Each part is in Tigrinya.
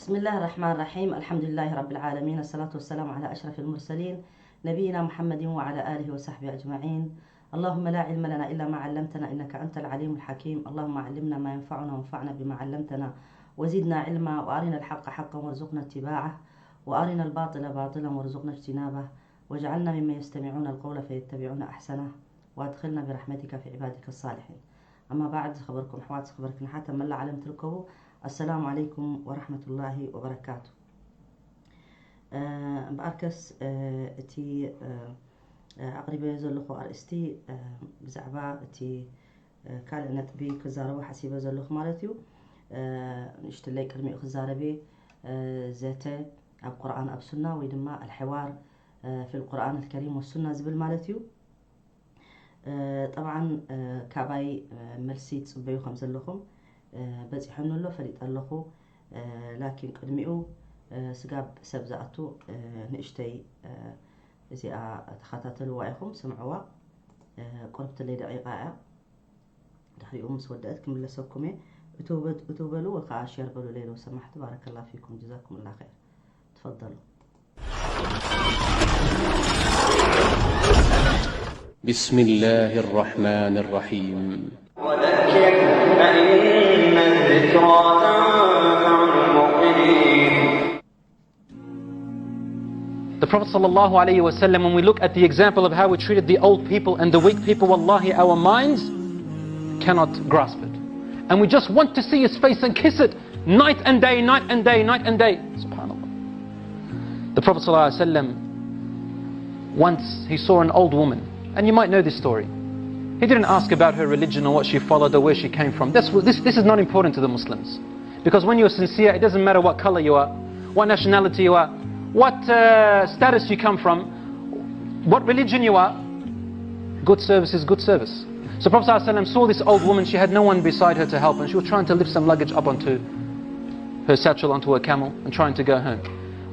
بسم الله الرحمن الرحيم. الحمد لله رب العالمين. الصلاة والسلام على أشرف المرسلين نبينا محمد وعلى آله وصحبه أجمعين. اللهم لا علم لنا إلا ما علمتنا إنك أنت العليم الحكيم. اللهم علمنا ما ينفعنا وانفعنا بما علمتنا وزدنا علما وأرنا الحق حقا وارزقنا اتباعه وأرنا الباطل باطلا وارزقنا اجتنابه واجعلنا ممن يستمعون القول فيتبعون أحسنه وأدخلنا برحمتك في عبادك الصالحين. أما بعد، ዝኸበርኩም ኣሕዋት፣ ዝኸበርክን ኣሓት ኣብ መላእ ዓለም ትርከቡ፣ ኣሰላሙ ዓለይኩም ወራሕመቱላሂ ወበረካቱ። እምበኣርከስ እቲ ኣቕሪበዮ ዘለኹ ኣርእስቲ ብዛዕባ እቲ ካልእ ነጥቢ ክዛረቦ ሓሲበ ዘለኹ ማለት እዩ። ንእሽትለይ ቅድሚኡ ክዛረብ እየ። ዘተ ኣብ ቁርኣን ኣብ ሱና ወይ ድማ ኣልሕዋር ፊል ቁርኣን ኣልከሪም ወሱና ዝብል ማለት እዩ። ጠብዓን ካባይ መልሲ ትፅበዩ ከም ዘለኹም በፂሑኒ ኣሎ፣ ፈሊጠ ኣለኹ። ላኪን ቅድሚኡ ስጋብ ሰብ ዝኣቱ ንእሽተይ እዚኣ ተኸታተልዋ ኢኹም፣ ስምዕዋ። ቁርብትለይ ደቂቃ እያ። ድሕሪኡ ምስ ወደአት ክምለሰኩም እየ። እትው በ-፣ እትው በሉ ወይ ከዓ ሼር በሉ ለይሎ ሰማሕቲ። ባረከላ ፊኩም፣ ጀዛኩም ላ ኸይር። ትፈደሉ። بسم الله الرحمن الرحيم. وذكر فإن الذكرى تنفع المؤمنين. The Prophet sallallahu alaihi wasallam, when we look at the example of how he treated the old people and the weak people, wallahi, our minds cannot grasp it. And we just want to see his face and kiss it night and day, night and day, night and day. Subhanallah. The Prophet sallallahu alaihi wasallam, once he saw an old woman, and you might know this story. He didn't ask about her religion or what she followed or where she came from. This, this, this is not important to the Muslims. Because when you're sincere, it doesn't matter what color you are, what nationality you are, what uh, status you come from, what religion you are, good service is good service. So Prophet ﷺ saw this old woman, she had no one beside her to help, and she was trying to lift some luggage up onto her satchel, onto her camel, and trying to go home.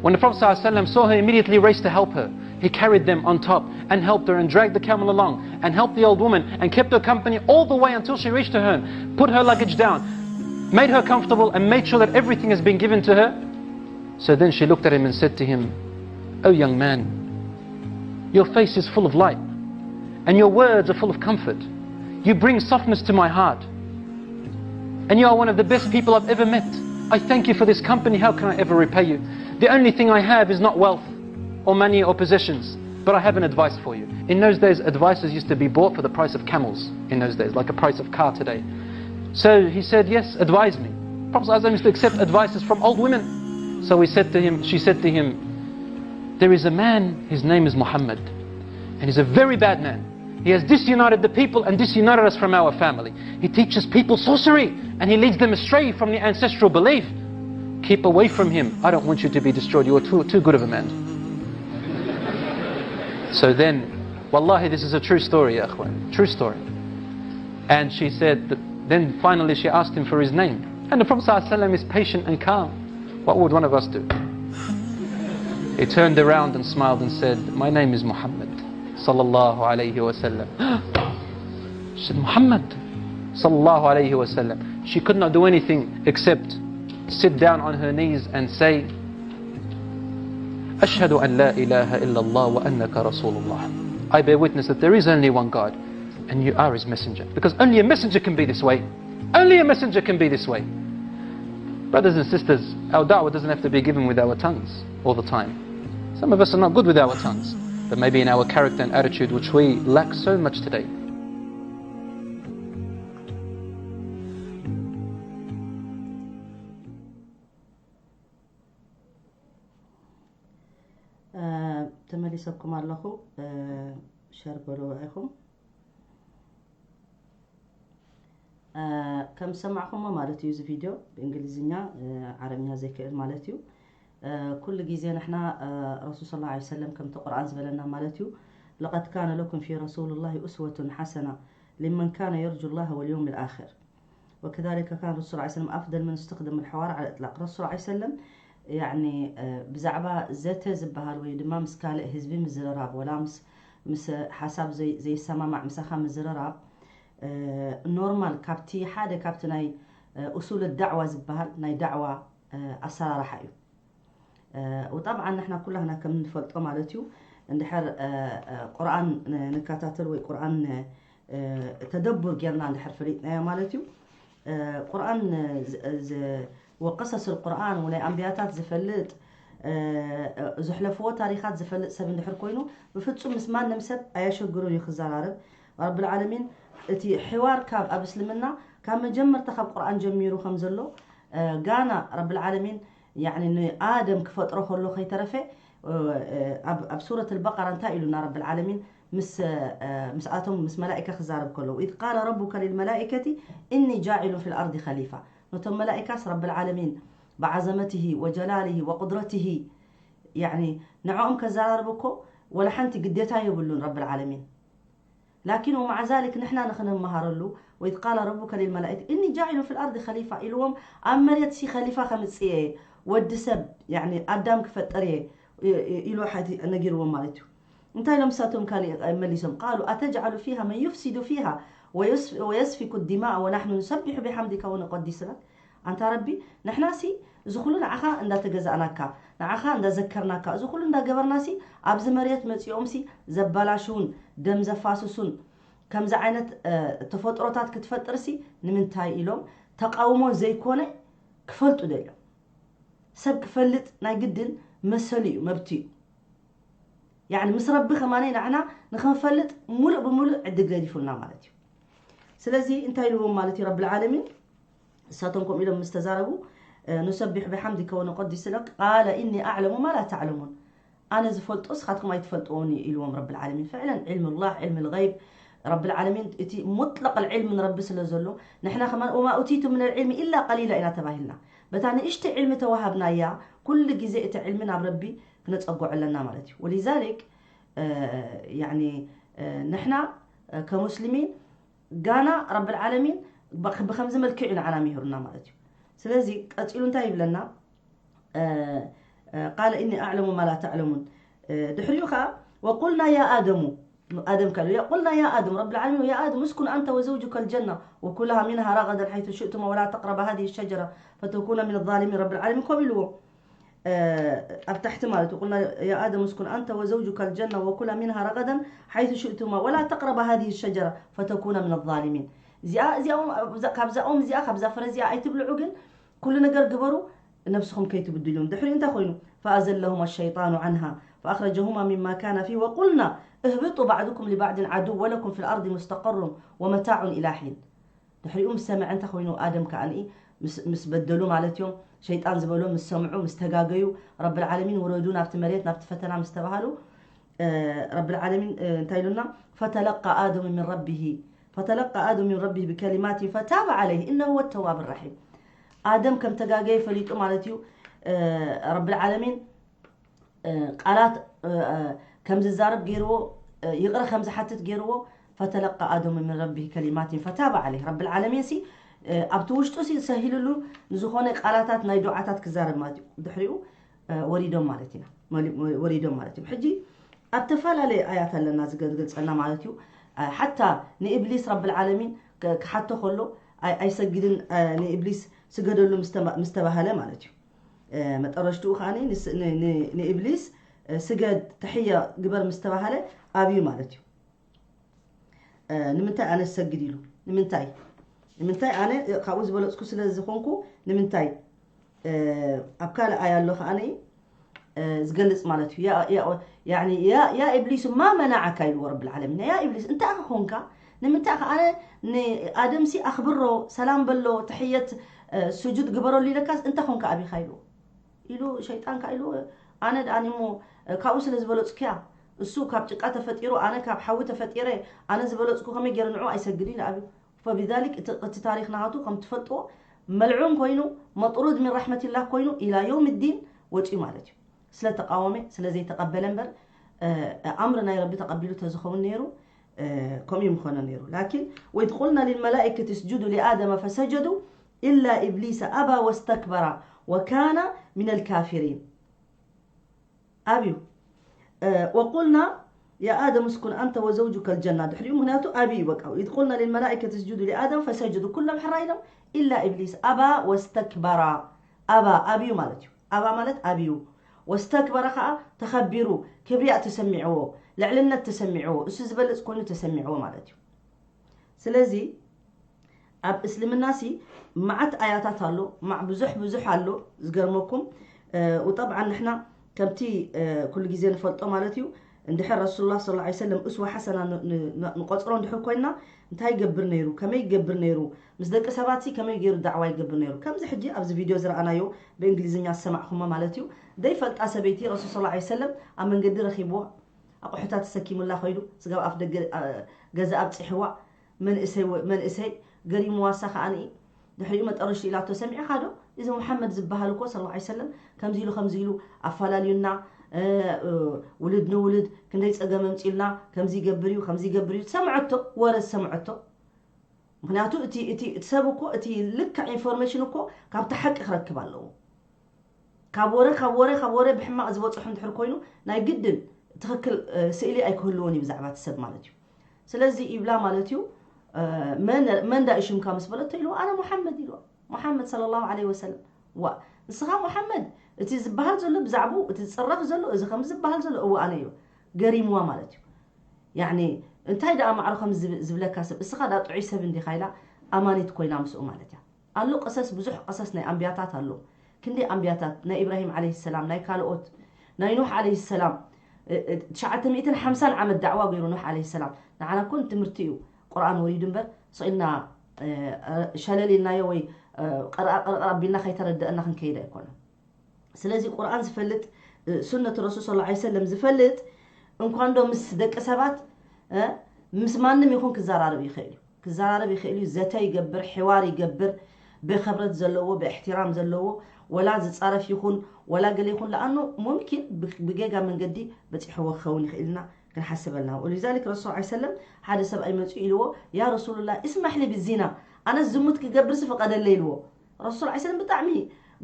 When the Prophet ﷺ saw her, immediately raced to help her. He carried them on top and helped her and dragged the camel along and helped the old woman and kept her company all the way until she reached her home, put her luggage down, made her comfortable and made sure that everything has been given to her. So then she looked at him and said to him, "O young man, your face is full of light and your words are full of comfort. You bring softness to my heart and you are one of the best people I've ever met. I thank you for this company. How can I ever repay you? The only thing I have is not wealth or money or possessions, but I have an advice for you." In those days, advices used to be bought for the price of camels, in those days, like a price of car today. So he said, "Yes, advise me." Prophet ﷺ used to accept advices from old women. So he said to him, she said to him, "There is a man, his name is Muhammad, and he's a very bad man. He has disunited the people and disunited us from our family. He teaches people sorcery and he leads them astray from the ancestral belief. Keep away from him. I don't want you to be destroyed. You are too, too good of a man." So then, wallahi, this is a true story, ya akhwan. True story. And she said, that, then finally she asked him for his name. And the Prophet ﷺ is patient and calm. What would one of us do? He turned around and smiled and said, "My name is Muhammad, sallallahu alayhi wa sallam." She said, "Muhammad, sallallahu alayhi wa sallam." She could not do anything except sit down on her knees and say, "أشهد أن لا إله إلا الله وأنك رسول الله." I bear witness that there is only one God and you are his messenger. Because only a messenger can be this way. Only a messenger can be this way. Brothers and sisters, our da'wah doesn't have to be given with our tongues all the time. Some of us are not good with our tongues, but maybe in our character and attitude, which we lack so much today. ተመሊሰኩም ኣለኹ። ሸር በልዎ ኢኹም። ከም ዝሰማዕኹሞ ማለት እዩ፣ እዚ ቪድዮ ብእንግሊዝኛ፣ ዓረብኛ ዘይክእል ማለት እዩ። ኩሉ ግዜ ንሕና ረሱል ሰለላሁ ዐለይሂ ወሰለም ከምቲ ቁርኣን ዝበለና ማለት እዩ፣ لقد كان لكم في رسول الله أسوة حسنة لمن كان يرجو الله واليوم الآخر. وكذلك كان الرسول صلى الله عليه وسلم أفضل من استخدم الحوار على الإطلاق. ረሱል ሰለላሁ ዐለይሂ ወሰለም ያኒ ብዛዕባ ዘተ ዝበሃል ወይ ድማ ምስ ካልእ ህዝቢ ምዝርራብ ወላ ምስ ምስ ሓሳብ ዘይ- ዘይሰማማዕ ምሳኻ ምዝርራብ ኖርማል ካብቲ ሓደ ካብቲ ናይ ኡሱል ዳዕዋ ዝበሃል ናይ ዳዕዋ ኣሰራርሓ እዩ። ወጣብዓን ንሕና ኩላህና ከም እንፈልጦ ማለት እዩ፣ እንድሕር ቁርኣን ንከታተል ወይ ቁርኣን ተደቡር ጌርና እንድሕር ፈሊጥናዮ ማለት እዩ። ቁርኣን ወቀሰስ ቁርኣን ወናይ ኣንብያታት ዝፈልጥ፣ ዘሕለፍዎ ታሪኻት ዝፈልጥ ሰብ እንድሕር ኮይኑ፣ ብፍጹም ምስ ማንም ሰብ ኣየሸግሩን እዩ ክዘራረብ። ረብል ዓለሚን እቲ ሕዋር ካብ ኣብ እስልምና ካብ መጀመርታ ካብ ቁርኣን ጀሚሩ ከም ዘሎ ጋና ረብል ዓለሚን ንኣደም ክፈጥሮ ከሎ ከይተረፈ ኣብ ሱረት ኣልበቀራ እንታይ ኢሉና ረብል ዓለሚን ምስ ምስኣቶም ምስ መላኢካ ክዛረብ ከሎ፣ ኢዝ ቃለ ረቡከ ሊልመላኢከቲ እኒ ጃዒሉን ፊል ኣርዲ ኸሊፋ። ነቶም መላኢካስ ረብል ዓለሚን ብዓዘመትሂ ወጀላልሂ ወቁድረትሂ ንዕኦም ከዘራርብ እኮ ወላ ሓንቲ ግዴታ የብሉን ረብል ዓለሚን። ላኪን ወማዓ ዛሊክ ንሕና ንክንመሃረሉ፣ ወኢዝ ቃለ ረቡከ ሊልመላኢከቲ እኒ ጃዒሉን ፊል ኣርዲ ኸሊፋ ኢልዎም፣ ኣብ መሬት ሲ ኸሊፋ ከምፅእ እየ፣ ወዲ ሰብ ኣዳም ክፈጥር እየ ኢሉ ሓቲ ነጊርዎም ማለት እዩ። እንታይ ኢሎም ንሳቶም ካሊእ መሊሶም? ቃሉ ኣተጅዓሉ ፊሃ መን ዩፍሲዱ ፊሃ ወየስፊኩ ዲማእ ወናሕኑ ንሰቢሑ ቢሓምዲካ ወነቀዲስ ለክ። ኣንታ ረቢ፣ ንሕናሲ እዚ ኩሉ ንዓኻ እንዳተገዛእናካ፣ ንዓኻ እንዳዘከርናካ፣ እዚ ኩሉ እንዳገበርናሲ ኣብዚ መሬት መጺኦምሲ ዘባላሽውን ደም ዘፋስሱን ከምዚ ዓይነት ተፈጥሮታት ክትፈጥርሲ ንምንታይ ኢሎም ተቃውሞ ዘይኮነ ክፈልጡ ደልዮም። ሰብ ክፈልጥ ናይ ግድን መሰሉ እዩ፣ መብቱ እዩ። ያኒ ምስ ረቢ ከማነይ ንዓና ንክንፈልጥ ሙሉእ ብሙሉእ ዕድል ገዲፉልና ማለት እዩ። ስለዚ እንታይ ኢልዎም ማለት እዩ ረብል ዓለሚን? ንሳቶም ከምኡ ኢሎም ምስ ተዛረቡ፣ ኑሰቢሑ ብሓምዲከ ወኑቀዲሱ ለክ ቃለ ኢኒ ኣዕለሙ ማ ላ ተዕለሙን፣ ኣነ ዝፈልጦ ስኻትኩም ኣይትፈልጥዎን እዩ ኢልዎም ረብል ዓለሚን። ፍዕለን ዕልም ላህ ዕልም ልገይብ ረብል ዓለሚን እቲ ሙጥለቅ ልዕልም ንረቢ ስለ ዘሎ ንሕና ከማን ወማ ኡቲቱ ምን ልዕልሚ ኢላ ቀሊላ ኢና ተባሂልና። በታ ንእሽቲ ዕልሚ ተዋሃብናያ ኩሉ ግዜ እቲ ዕልሚ ናብ ረቢ ክነጸጎ ኣለና ማለት እዩ። ወሊዛሊክ ያኒ ንሕና ከሙስሊሚን ጋና ረብል ዓለሚን ብከምዚ መልክዕ እዩ ንዓና ምሂሩና ማለት እዩ። ስለዚ ቀፂሉ እንታይ ይብለና? ቃለ እኒ ኣዕለሙ ማ ላ ተዕለሙን። ድሕሪኡ ከዓ ወቁልና ያ ኣደሙ ኣደም ካሉ ያ ቁልና ያ ኣደም ረብል ዓለሚን ያ ኣደም እስኩን ኣንተ ወዘውጁከ ልጀና ወኩላሃ ሚንሃ ረገደን ሓይቱ ሽእቱማ ወላ ተቅረባ ሃዚህ ሸጀራ ፈተኩና ምን ዛሊሚን። ረብል ዓለሚን ከምኡ ኢልዎ ኣብ ታሕቲ ማለት እዩ። ቁልና ያ ኣደም እስኩን ኣንተ ወዘውጁከ ልጀና ወኩላ ሚንሃ ረገደን ሓይቱ ሽእቱማ ወላ ተቅረባ ሃዚህ ሸጀራ ፈተኩና ምን ዛሊሚን። እዚኣ እዚኣ ካብዛኦም እዚኣ ካብዛ ፍረ እዚኣ ኣይትብልዑ፣ ግን ኩሉ ነገር ግበሩ ነብስኹም ከይትብድሉም። ድሕሪኡ እንታይ ኮይኑ? ፈኣዘለሁማ ሸይጣኑ ዓንሃ ፈኣኽረጀሁማ ሚማ ካና ፊህ ወቁልና እህብጡ ባዕዱኩም ሊባዕድን ዓድው ወለኩም ፊል ኣርዲ ሙስተቀሩን ወመታዑን ኢላ ሒን። ድሕሪኡ ምስ ሰምዐ እንታይ ኮይኑ? ኣደም ከኣ ምስ በደሉ ማለት እዮም፣ ሸይጣን ዝበሎ ምስ ሰምዑ ምስ ተጋገዩ፣ ረብል ዓለሚን ውረዱ ናብቲ መሬት ናብቲ ፈተና ምስ ተባሃሉ፣ ረብል ዓለሚን እንታይ ኢሉና? ፈተለቃ ኣደሙ ሚን ረቢሂ ፈተለቃ ኣደሙ ሚን ረቢሂ ብከሊማቲን ፈታበ ዓለይሂ ኢነሁ ሁወ ተዋብ ራሒም። ኣደም ከም ተጋገየ ፈሊጡ ማለት እዩ። ረብል ዓለሚን ቃላት ከም ዝዛረብ ገይርዎ፣ ይቕረ ከም ዝሓትት ገይርዎ። ፈተለቃ ኣደሙ ሚን ረቢሂ ከሊማቲን ፈታበ ዓለይሂ። ረብል ዓለሚን ሲ ኣብቲ ውሽጡ ሲ ሰሂልሉ ንዝኾነ ቃላታት ናይ ዱዓታት ክዛረብ ማለት እዩ። ድሕሪኡ ወሪዶም ማለት ኢና ወሪዶም ማለት እዩ። ሕጂ ኣብ ተፈላለየ ኣያት ኣለና ዝገልጸልና ማለት እዩ። ሓታ ንእብሊስ ረብል ዓለሚን ክሓቶ ከሎ ኣይሰግድን፣ ንእብሊስ ስገደሉ ምስ ተባሃለ ማለት እዩ። መጠረሽትኡ ከዓ ንእብሊስ ስገድ ተሕያ ግበር ምስ ተባሃለ ኣብዩ ማለት እዩ። ንምንታይ ኣነ ዝሰግድ ኢሉ? ንምንታይ? ንምንታይ ኣነ ካብኡ ዝበለፅኩ ስለ ዝኾንኩ ንምንታይ? ኣብ ካልእ ኣያ ኣሎ ከዓኒ ዝገልፅ ማለት እዩ። ያ ኢብሊስ ማ መናዓካ ኢልዎ ረብል ዓለሚን። ያ ኢብሊስ እንታይ ኢኻ ኮንካ? ንምንታይ ኢኻ ኣነ ንኣደምሲ ኣኽብሮ፣ ሰላም በሎ፣ ተሕየት ስጁድ ግበረሉ ኢለካስ እንታይ ኮንካ ኣቢኻ ኢልዎ ኢሉ ሸይጣን ከ ኢሉ ኣነ ደኣ እሞ ካብኡ ስለ ዝበለጽኩያ እሱ ካብ ጭቃ ተፈጢሩ ኣነ ካብ ሓዊ ተፈጢረ ኣነ ዝበለጽኩ ከመይ ገይረ ንዑ ኣይሰግድን ኢሉ ኣብዩ። فبذلك እቲ ታሪኽ ናቱ ከም ትፈልጥዎ መልዑን ኮይኑ መጥሩድ من رحمة الله ኮይኑ إلى يوم الدين ወፂኡ ማለት እዩ። ስለ ተቃወመ ስለ ዘይተቀበለ እምበር ኣምር ናይ ረቢ ተቀቢሉ ተዝኸውን ነይሩ ከምኡ ምኾነ ነይሩ። لكن وإذ قلنا للملائكة اسجدوا لآدم فسجدوا إلا إبليس أبى واستكبر وكان من الكافرين ኣብዩ وقلنا يا آدم اسكن أنت وزوجك الجنة ድሕሪኡ ምክንያቱ ኣብዩ በቃ إذ قلنا للملائكة اسجدوا لآدم فسجدوا ኩሎም ሕራይ ኢሎም إلا إبليس أبى واستكبر ኣባ ኣብዩ ማለት እዩ። ኣባ ማለት ኣብዩ። ወስተክበረ ከዓ ተኸቢሩ፣ ክብርያእ ተሰሚዕዎ፣ ልዕልነት ተሰሚዕዎ፣ እሱ ዝበለፅ ኮይኑ ተሰሚዕዎ ማለት እዩ። ስለዚ ኣብ እስልምና ሲ መዓት ኣያታት ኣሎ፣ ማዕ ብዙሕ ብዙሕ ኣሎ። ዝገርመኩም፣ እ፣ ወጠብዓን ንሕና ከምቲ፣ እ፣ ኩሉ ግዜ ንፈልጦ ማለት እዩ፣ እንድሕር ረሱሉላህ ሰለላሁ ዐለይሂ ወሰለም እስዋ ሐሰና ን-፣ ን-፣ ን-፣ ንቆጽሮ እንድሕር ኮይንና፣ እንታይ ይገብር ነይሩ፣ ከመይ ይገብር ነይሩ፣ ምስ ደቂ ሰባት ሲ ከመይ ገይሩ ዳዕዋ ይገብር ነይሩ። ከምዚ ሕጂ ኣብዚ ቪድዮ ዝረኣናዮ ብእንግሊዝኛ ዝሰማዕኹሞ ማለት እዩ፣ ዘይፈልጣ ሰበይቲ ረሱል ሰለላሁ ዐለይሂ ወሰለም ኣብ መንገዲ ረኺብዋ፣ ኣቑሑታት ተሰኪሙላ ኸይዱ፣ ስጋብ ኣፍ ደገ፣ እ፣ ገዛ ኣብጺሕዋ፣ መንእሰይ ወ-፣ መንእሰይ ገሪምዋሳ ከኣ ንኢ ድሕሪኡ መጠረሽቱ ኢላቶ፣ ሰሚዕኻ ዶ? እዚ ሙሓመድ ዝበሃል እኮ ሰለላሁ ዐለይሂ ወሰለም ከምዚ ኢሉ ከምዚ ኢሉ ኣፈላልዩና፣ እ፣ እ፣ ውልድ ንውልድ ክንደይ ጸገም ኣምጺኡልና፣ ከምዚ ይገብር እዩ፣ ከምዚ ይገብር እዩ። ሰምዐቶ፣ ወረ ሰምዐቶ። ምኽንያቱ እቲ፣ እቲ፣ እቲ ሰብ እኮ፣ እቲ ልክዕ ኢንፎርሜሽን እኮ ካብቲ ሓቂ ክረክብ ኣለዎ። ካብ ወረ፣ ካብ ወረ፣ ካብ ወረ ብሕማቕ ዝበጽሑ እንድሕር ኮይኑ፣ ናይ ግድን ትኽክል፣ እ፣ ስእሊ ኣይክህልዎን እዩ ብዛዕባ እቲ ሰብ ማለት እዩ። ስለዚ ይብላ ማለት እዩ፣ እ፣ መን፣ መን ዳ እዩ ሽምካ ምስ በለቶ ኢልዋ፣ ኣነ ሙሓመድ ኢልዋ። ሙሓመድ ሰለላሁ ዐለይሂ ወሰለም። ዋ፣ ንስኻ ሙሓመድ፣ እቲ ዝበሃል ዘሎ ብዛዕባኡ፣ እቲ ዝጽረፍ ዘሎ፣ እዚ ከም ዝበሃል ዘሎ፣ እወ ኣነ ኢልዋ። ገሪምዋ ማለት እዩ። ያዕኒ፣ እንታይ ደኣ ማዕሮ ከም ዝብ-፣ ዝብለካ ሰብ፣ እስኻ ደኣ ጥዑይ ሰብ እንዲኻ ኢላ ኣማኒት ኮይና ምስኡ ማለት እያ። ኣሎ ቀሰስ፣ ብዙሕ ቀሰስ ናይ ኣንብያታት ኣሎ። ክንደይ ኣንብያታት፣ ናይ ኢብራሂም ዓለይሂ ሰላም፣ ናይ ካልኦት፣ ናይ ኑሕ ዓለይሂ ሰላም፣ እ፣ እ፣ ትሽዓተ ሚእትን ሓምሳን ዓመት ዳዕዋ ገይሩ ኑሕ ዓለይሂ ሰላም። ንዓና እኮ ንትምህርቲ እዩ ቁርኣን ወሪዱ እምበር፣ ስቕ ኢልና፣ እ፣ እ፣ ሸለል ኢልናዮ ወይ፣ እ፣ ቅርኣ ቅርቕር ኣቢልና ከይተረደአና ክንከይድ ኣይኮነን። ስለዚ ቁርኣን ዝፈልጥ፣ እ፣ ሱነት ረሱል ሰለላሁ ዐለይሂ ወሰለም ዝፈልጥ፣ እንኳን ዶ ምስ ደቂ ሰባት፣ እ፣ ምስ ማንም ይኹን ክዘራረብ ይኽእል እዩ። ክዘራረብ ይኽእል እዩ። ዘተ ይገብር፣ ሕዋር ይገብር፣ ብኽብረት ዘለዎ፣ ብእሕትራም ዘለዎ፣ ወላ ዝጻረፍ ይኹን፣ ወላ ገለ ይኹን፣ ለኣኑ ሙምኪን ብ-፣ ብጌጋ መንገዲ በጺሕዎ ክኸውን ይኽእልና ክንሓስበልና። ወሊዛሊክ ረሱል ሰለላሁ ዐለይሂ ወሰለም ሓደ ሰብኣይ መጺኡ ኢልዎ፣ "ያ ረሱሉላህ፣ እስማሕ ሊ ብዚና፣ ኣነ ዝሙት ክገብርሲ ፍቐደለይ" ኢልዎ። ረሱል ዐለይሂ ሰላም ብጣዕሚ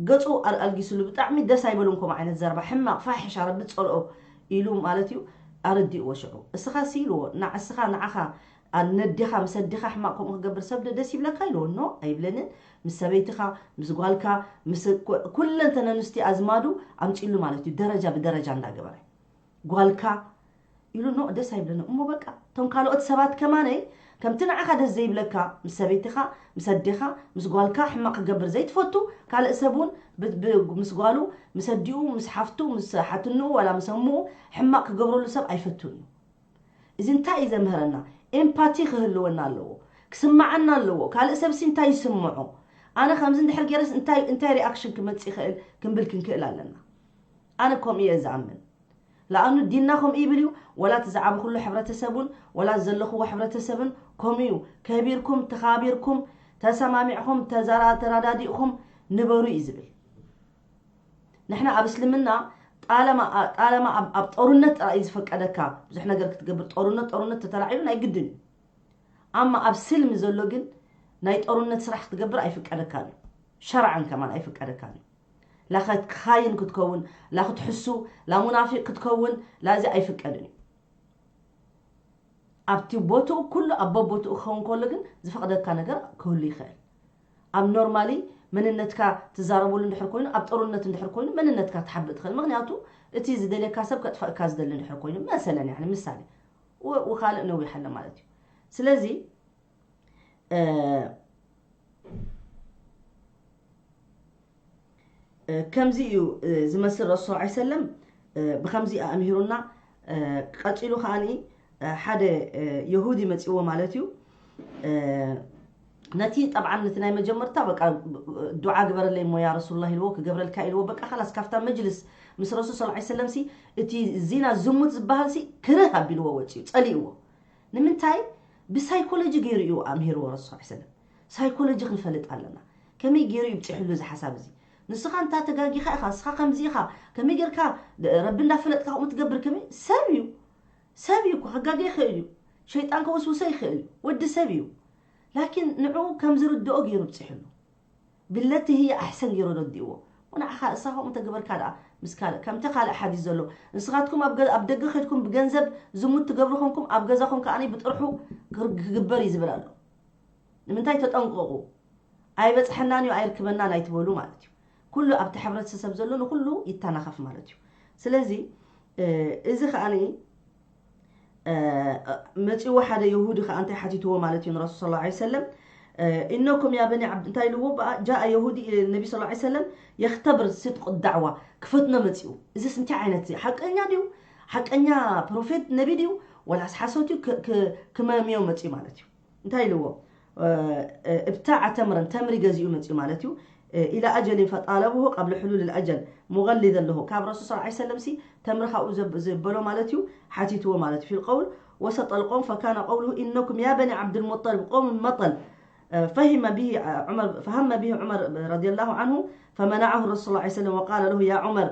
ገጹ ኣል-፣ ኣልጊስሉ፣ ብጣዕሚ ደስ ኣይበሉን ከምኡ ዓይነት ዘረባ፣ ሕማቕ፣ ፋሒሻ፣ ረቢ ዝጸልኦ ኢሉ ማለት እዩ፣ ኣረዲእዎ ሽዑ። እስኻሲ ኢልዎ፣ ንዓ-፣ እስኻ ንዓኻ፣ ኣ-፣ ነዴኻ፣ ምስ ኣዴኻ ሕማቕ ከምኡ ክገብር ሰብ ዶ ደስ ይብለካ ኢልዎ። ኖ፣ ኣይብለንን። ምስ ሰበይትኻ፣ ምስ ጓልካ፣ ምስ ኩ-፣ ኩለንተን ኣንስቲ ኣዝማዱ ኣምጺሉ ማለት እዩ፣ ደረጃ ብደረጃ እንዳገበረ። ጓልካ ኢሉ፣ ኖ፣ ደስ ኣይብለኒ። እሞ በቃ፣ እቶም ካልኦት ሰባት ከማነይ፣ ከምቲ ንዓኻ ደስ ዘይብለካ፣ ምስ ሰበይትኻ፣ ምስ ኣዴኻ፣ ምስ ጓልካ ሕማቕ ክገብር ዘይትፈቱ፣ ካልእ ሰብ እውን ብ-፣ ብ-፣ ምስ ጓሉ፣ ምስ ኣዲኡ፣ ምስ ሓፍቱ፣ ምስ ሓትንኡ፣ ዋላ ምስ ኣምኡ ሕማቕ ክገብረሉ ሰብ ኣይፈቱን እዩ። እዚ እንታይ እዩ ዘምህረና? ኤምፓቲ ክህልወና ኣለዎ። ክስምዓና ኣለዎ። ካልእ ሰብሲ እንታይ ይስምዖ? ኣነ ከምዚ እንድሕር ገይረስ እንታይ፣ እንታይ ሪኣክሽን ክመጽእ ይኽእል ክንብል ክንክእል ኣለና። ኣነ ከምኡ እየ ዝኣምን። ለኣኑ ዲንና ከምኡ ይብል እዩ። ወላ እቲ ዝዓበኹሉ ሕብረተሰብ እውን፣ ወላ ዘለኽዎ ሕብረተሰብን ከምኡ እዩ። ከቢርኩም፣ ተኻቢርኩም፣ ተሰማሚዕኹም፣ ተዘራ-፣ ተረዳዲእኹም ንበሩ እዩ ዝብል። ንሕና ኣብ እስልምና ጣለማ፣ ጣለማ ኣብ፣ ኣብ ጦርነት ጥራይ እዩ ዝፈቀደካ ብዙሕ ነገር ክትገብር። ጦርነት፣ ጦርነት ተተላዒሉ ናይ ግድን እዩ። ኣማ ኣብ ስልሚ ዘሎ ግን ናይ ጦርነት ስራሕ ክትገብር ኣይፍቀደካን እዩ። ሸርዓን ከማን ኣይፍቀደካን እዩ። ላ ከት-፣ ካይን ክትከውን፣ ላ ክትሕሱ፣ ላ ሙናፊቅ ክትከውን፣ ላ እዚ ኣይፍቀድን እዩ። ኣብቲ ቦትኡ ኩሉ ኣብ በቦትኡ ክኸውን ከሎ ግን ዝፈቕደካ ነገር ክህሉ ይኽእል። ኣብ ኖርማሊ መንነትካ ትዛረበሉ እንድሕር ኮይኑ፣ ኣብ ጦርነት እንድሕር ኮይኑ መንነትካ ትሓብእ ትኽእል። ምኽንያቱ እቲ ዝደልየካ ሰብ ከጥፍኣካ ዝደሊ እንድሕር ኮይኑ፣ መሰለን፣ ያኒ ምሳሌ፣ ወ-፣ ወካልእ ነዊሕ ኣሎ ማለት እዩ። ስለዚ፣ እ፣ እ፣ ከምዚ እዩ፣ እ፣ ዝመስል ረሱል ሰለላሁ ዐለይሂ ወሰለም፣ እ፣ ብኸምዚ ኣእምሂሩና። እ፣ ቀጺሉ ከኣኒ፣ እ፣ ሓደ፣ እ፣ የሁዲ መጺዎ ማለት እዩ። እ፣ ነቲ ጠብዓን ነቲ ናይ መጀመርታ በቃ ዱዓ ግበረለይ እሞ ያ ረሱሉላህ ኢልዎ፣ ክገብረልካ ኢልዎ። በቃ ኻላስ ካብታ መጅልስ ምስ ረሱል ሰለላሁ ዐለይሂ ወሰለም ሲ እቲ ዚና ዝሙት ዝበሃል ሲ ክርህ ኣቢልዎ ወጺኡ፣ ጸሊእዎ። ንምንታይ? ብሳይኮሎጂ ገይሩ እዩ ኣምሂርዎ ረሱል ሰለላሁ ዐለይሂ ወሰለም። ሳይኮሎጂ ክንፈልጥ ኣለና። ከመይ ገይሩ ይብጽሕሉ እዚ ሓሳብ እዚ? ንስኻ እንታ ተጋጊኻ ኢኻ፣ ንስኻ ከምዚ ኢኻ፣ ከመይ ጌርካ ረቢ እንዳፈለጥካ ከምኡ ትገብር? ከመይ ሰብ እዩ? ሰብ እዩ እኮ፣ ከጋገ ይኽእል እዩ። ሸይጣን ከወስውሶ ይኽእል እዩ። ወዲ ሰብ እዩ። ላኪን ንዕኡ ከም ዝርድኦ ገይሩ ብጽሕሉ። ብለቲ ህየ ኣሕሰን ገይሩ ረዲእዎ። ወንዓኻ እሳ ከምኡ ተገበርካ ደኣ ምስ ካልእ፣ ከምቲ ካልእ ሓዲስ ዘሎ፣ ንስኻትኩም ኣብ ገ-፣ ኣብ ደገ ከድኩም ብገንዘብ ዝሙት ትገብሩ ኮንኩም፣ ኣብ ገዛኹም ከኣ ብጥርሑ ክር-፣ ክግበር እዩ ዝብል ኣሎ። ንምንታይ? ተጠንቀቑ። ኣይበጽሐናን እዩ፣ ኣይርክበናን ኣይትበሉ ማለት እዩ። ኩሉ ኣብቲ ሕብረተሰብ ዘሎ ንኩሉ ይተናኸፍ ማለት እዩ። ስለዚ እዚ ከዓኒ መፂዎ ሓደ የሁዲ ከዓ እንታይ ሓቲትዎ ማለት እዩ ንረሱል ስለ ላ ሰለም? ኢነኩም ያ በኒ ዓብድ እንታይ ኢልዎ? ጃአ የሁዲ ነቢ ስለ ላ ሰለም የክተብር ስድቁ ዳዕዋ፣ ክፈትኖ መፂኡ። እዚስ እንታይ ዓይነት ሓቀኛ ድዩ? ሓቀኛ ፕሮፌት ነቢ ድዩ? ወላስ ሓሶት እዩ? ክመምዮ መፂኡ ማለት እዩ። እንታይ ኢልዎ? ابتاع تمرا፣ ተምሪ ገዚኡ መፂኡ ማለት እዩ። إلى أجل فطالبه قبل حلول الأجل، مغلظا له، ካብ ረሱል صلى الله عليه وسلم ሲ ተምሪ ካብኡ ዘበሎ ማለት እዩ፣ ሓቲትዎ ማለት እዩ። في القول وسط القوم فكان قوله إنكم يا بني عبد المطلب قوم مطل. فهم به عمر، فهم به عمر رضي الله عنه، فمنعه الرسول صلى الله عليه وسلم وقال له: يا عمر،